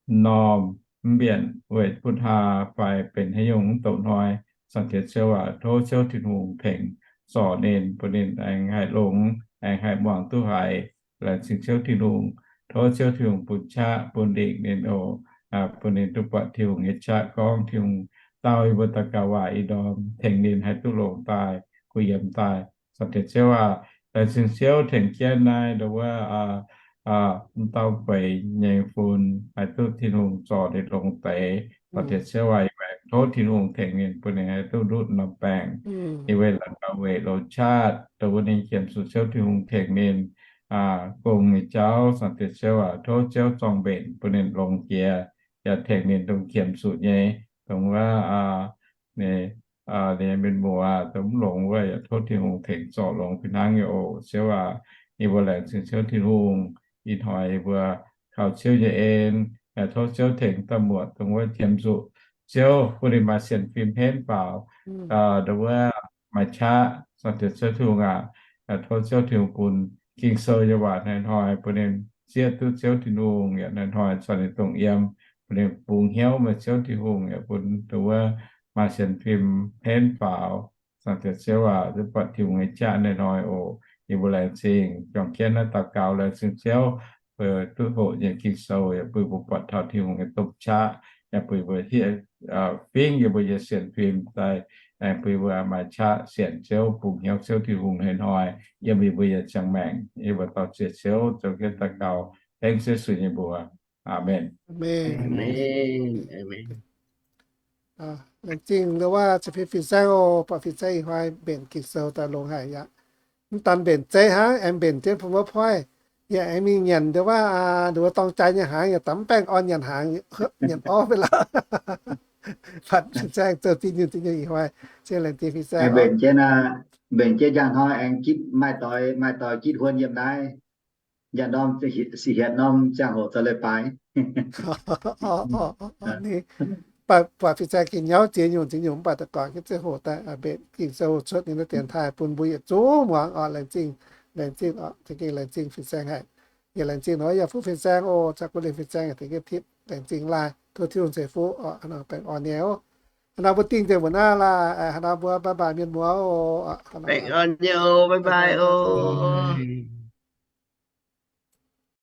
m'normh mv mbienc weic butv haa fai benx haaix nyungc mv douc hnoi. Zaangc Diex Ziouv aac, tov Ziouv Tin-Hungh tengx zorc ninh, bun ninh aengx haih longx, aengx haih muangx duqv haiz. Laengz zingh Ziouv Tin-Hungh. Tov Ziouv Tin-Hungh bun qaqv bun lingc ninh oc, bun ninh duqv buatc Tin-Hungh nyei qaqv gorngv. Tin-Hungh dau yie mbuo daux gaux waac ih ndorm, tengx ninh haih duqv longx daaih, kuh yiem daaih. Zaangc Diex Ziouv aac, laengz zingh Ziouv tengx jienv naaiv nduov wuov m'dauh feix nyei fun haih duqv Tin-Hungh zorc ninh longx deix. Zaangc Diex Ziouv aac, yie mbuo tov Tin-Hungh tengx ninh, bun ninh haih duqv ndutv norm baengc. Yie mbuo la'ndau weic loz-qaqv nduov wuov ninh qiemx zuqc Ziouv Tin-Hungh tengx ninh gong nyei jauv. Zaangc Diex Ziouv aac, tov Ziouv zorng-mbenc bun ninh longx jiex, yaac tengx ninh dongh qiemx zuqc nyei, dongh wuov ninh, ninh mienh muoz dongh mv longx wuov, yaac tov Tin-Hungh tengx zorc longx fih hnangv nyei oc. Ziouv aac, yie mbuo laengz zingh Ziouv Tin-Hungh. Ih hnoi yie mbuo kaux Ziouv nyei en, yaac tov Ziouv tengx dauh muoc dongh wuov qiemx zuqc Ziouv, bun ninh maaih sienx fim henv faaux, nduov wuov maaih qaqv. Zaangc Diex Ziouv Tin-Hungh aac, tov Ziouv Tin-Hungh bun Ging-Sou nyei waac hnoi-hnoi bun ninh zieqv duqv Ziouv Tin-Hungh, yaac hnoi-hnoi caux ninh dongh yiem, bun ninh bungx hnyouv meih Ziouv Tin-Hungh, yaac bun nduov wuov maaih sienx fim henv faaux. Zaangc Diex Ziouv aac, duqv buatc Tin-Hungh nyei qaqv hnoi-hnoi oc. Yie mbuo laengz zingh, juangc jienv naaiv daux gaux laengz zingh Ziouv, bun duqv hoqc nyei Ging-Sou yaac bun mbuo buatc taux Tin-Hungh nyei domh qaqv, yaac bun mbuo hieh fingv yie mbuo nyei sienx fim daaih, aengx bun mbuo maaih qaqv sienx Ziouv, bungx hnyouv Ziouv Tin-Hungh hnoi-hnoi yiem yie mbuo nyei ziangh maengc. Yie mbuo daux ziex Ziouv, zoux jienv daux gaux, hengx Yesu nyei mbuox. Aamen. Laengz zingh nduov wuov caux fin-saeng oc. Buatc fin-saeng ih hnoi mbenc Ging-Sou daaih longx haic aqv. Mv daan mbenc zeiv hnangv, aengx mbenc jienv PowerPoint, yaac aengx mingh nyanc nduov wuov, nduov wuov dorng jaaix nyei hnaangx, yaac dangx mv baengh orn nyanc hnaangx, nyanc orv fai lorqc. Buatc fin-saeng zoux ziex nyungc ziex nyungc ih hnoi. Zingh laengz zingh fin-saeng. Mbenc jienv, mbenc jienv njang hnoi aengx gitv maaih doix, maaih doix gitv huon yiem naaiv. Njang norm, siec hietc norm ziangh hoc zoux leiz-baaix. Buatc fin-saeng gengh nyauv ziex nyungc ziex nyungc mv baac daaih guangc jienv ziangh hoc daaih mbenc Ging-Sou cuotv ninh naaiv dienx taaih bun mbuo yietc zungv muangx oc. Laengz zingh, laengz zingh oc. Za'gengh laengz zingh fin-saeng haic. Yaac laengz zingh nor yaac fuqv fin-saeng oc. Caux guv lingh fin-saeng yaac tengx jienv tipv. Laengz zingh laai, tov Tin-Hungh ceix fuqv oc. Hnangv nor baengh orn nyei oc. Hnangv nor mbuo dingh nzengc mbuo naaiv laai. Hnangv nor mbuo bye bye mienh muoz oc. Baengh orn nyei oc, bye bye oc.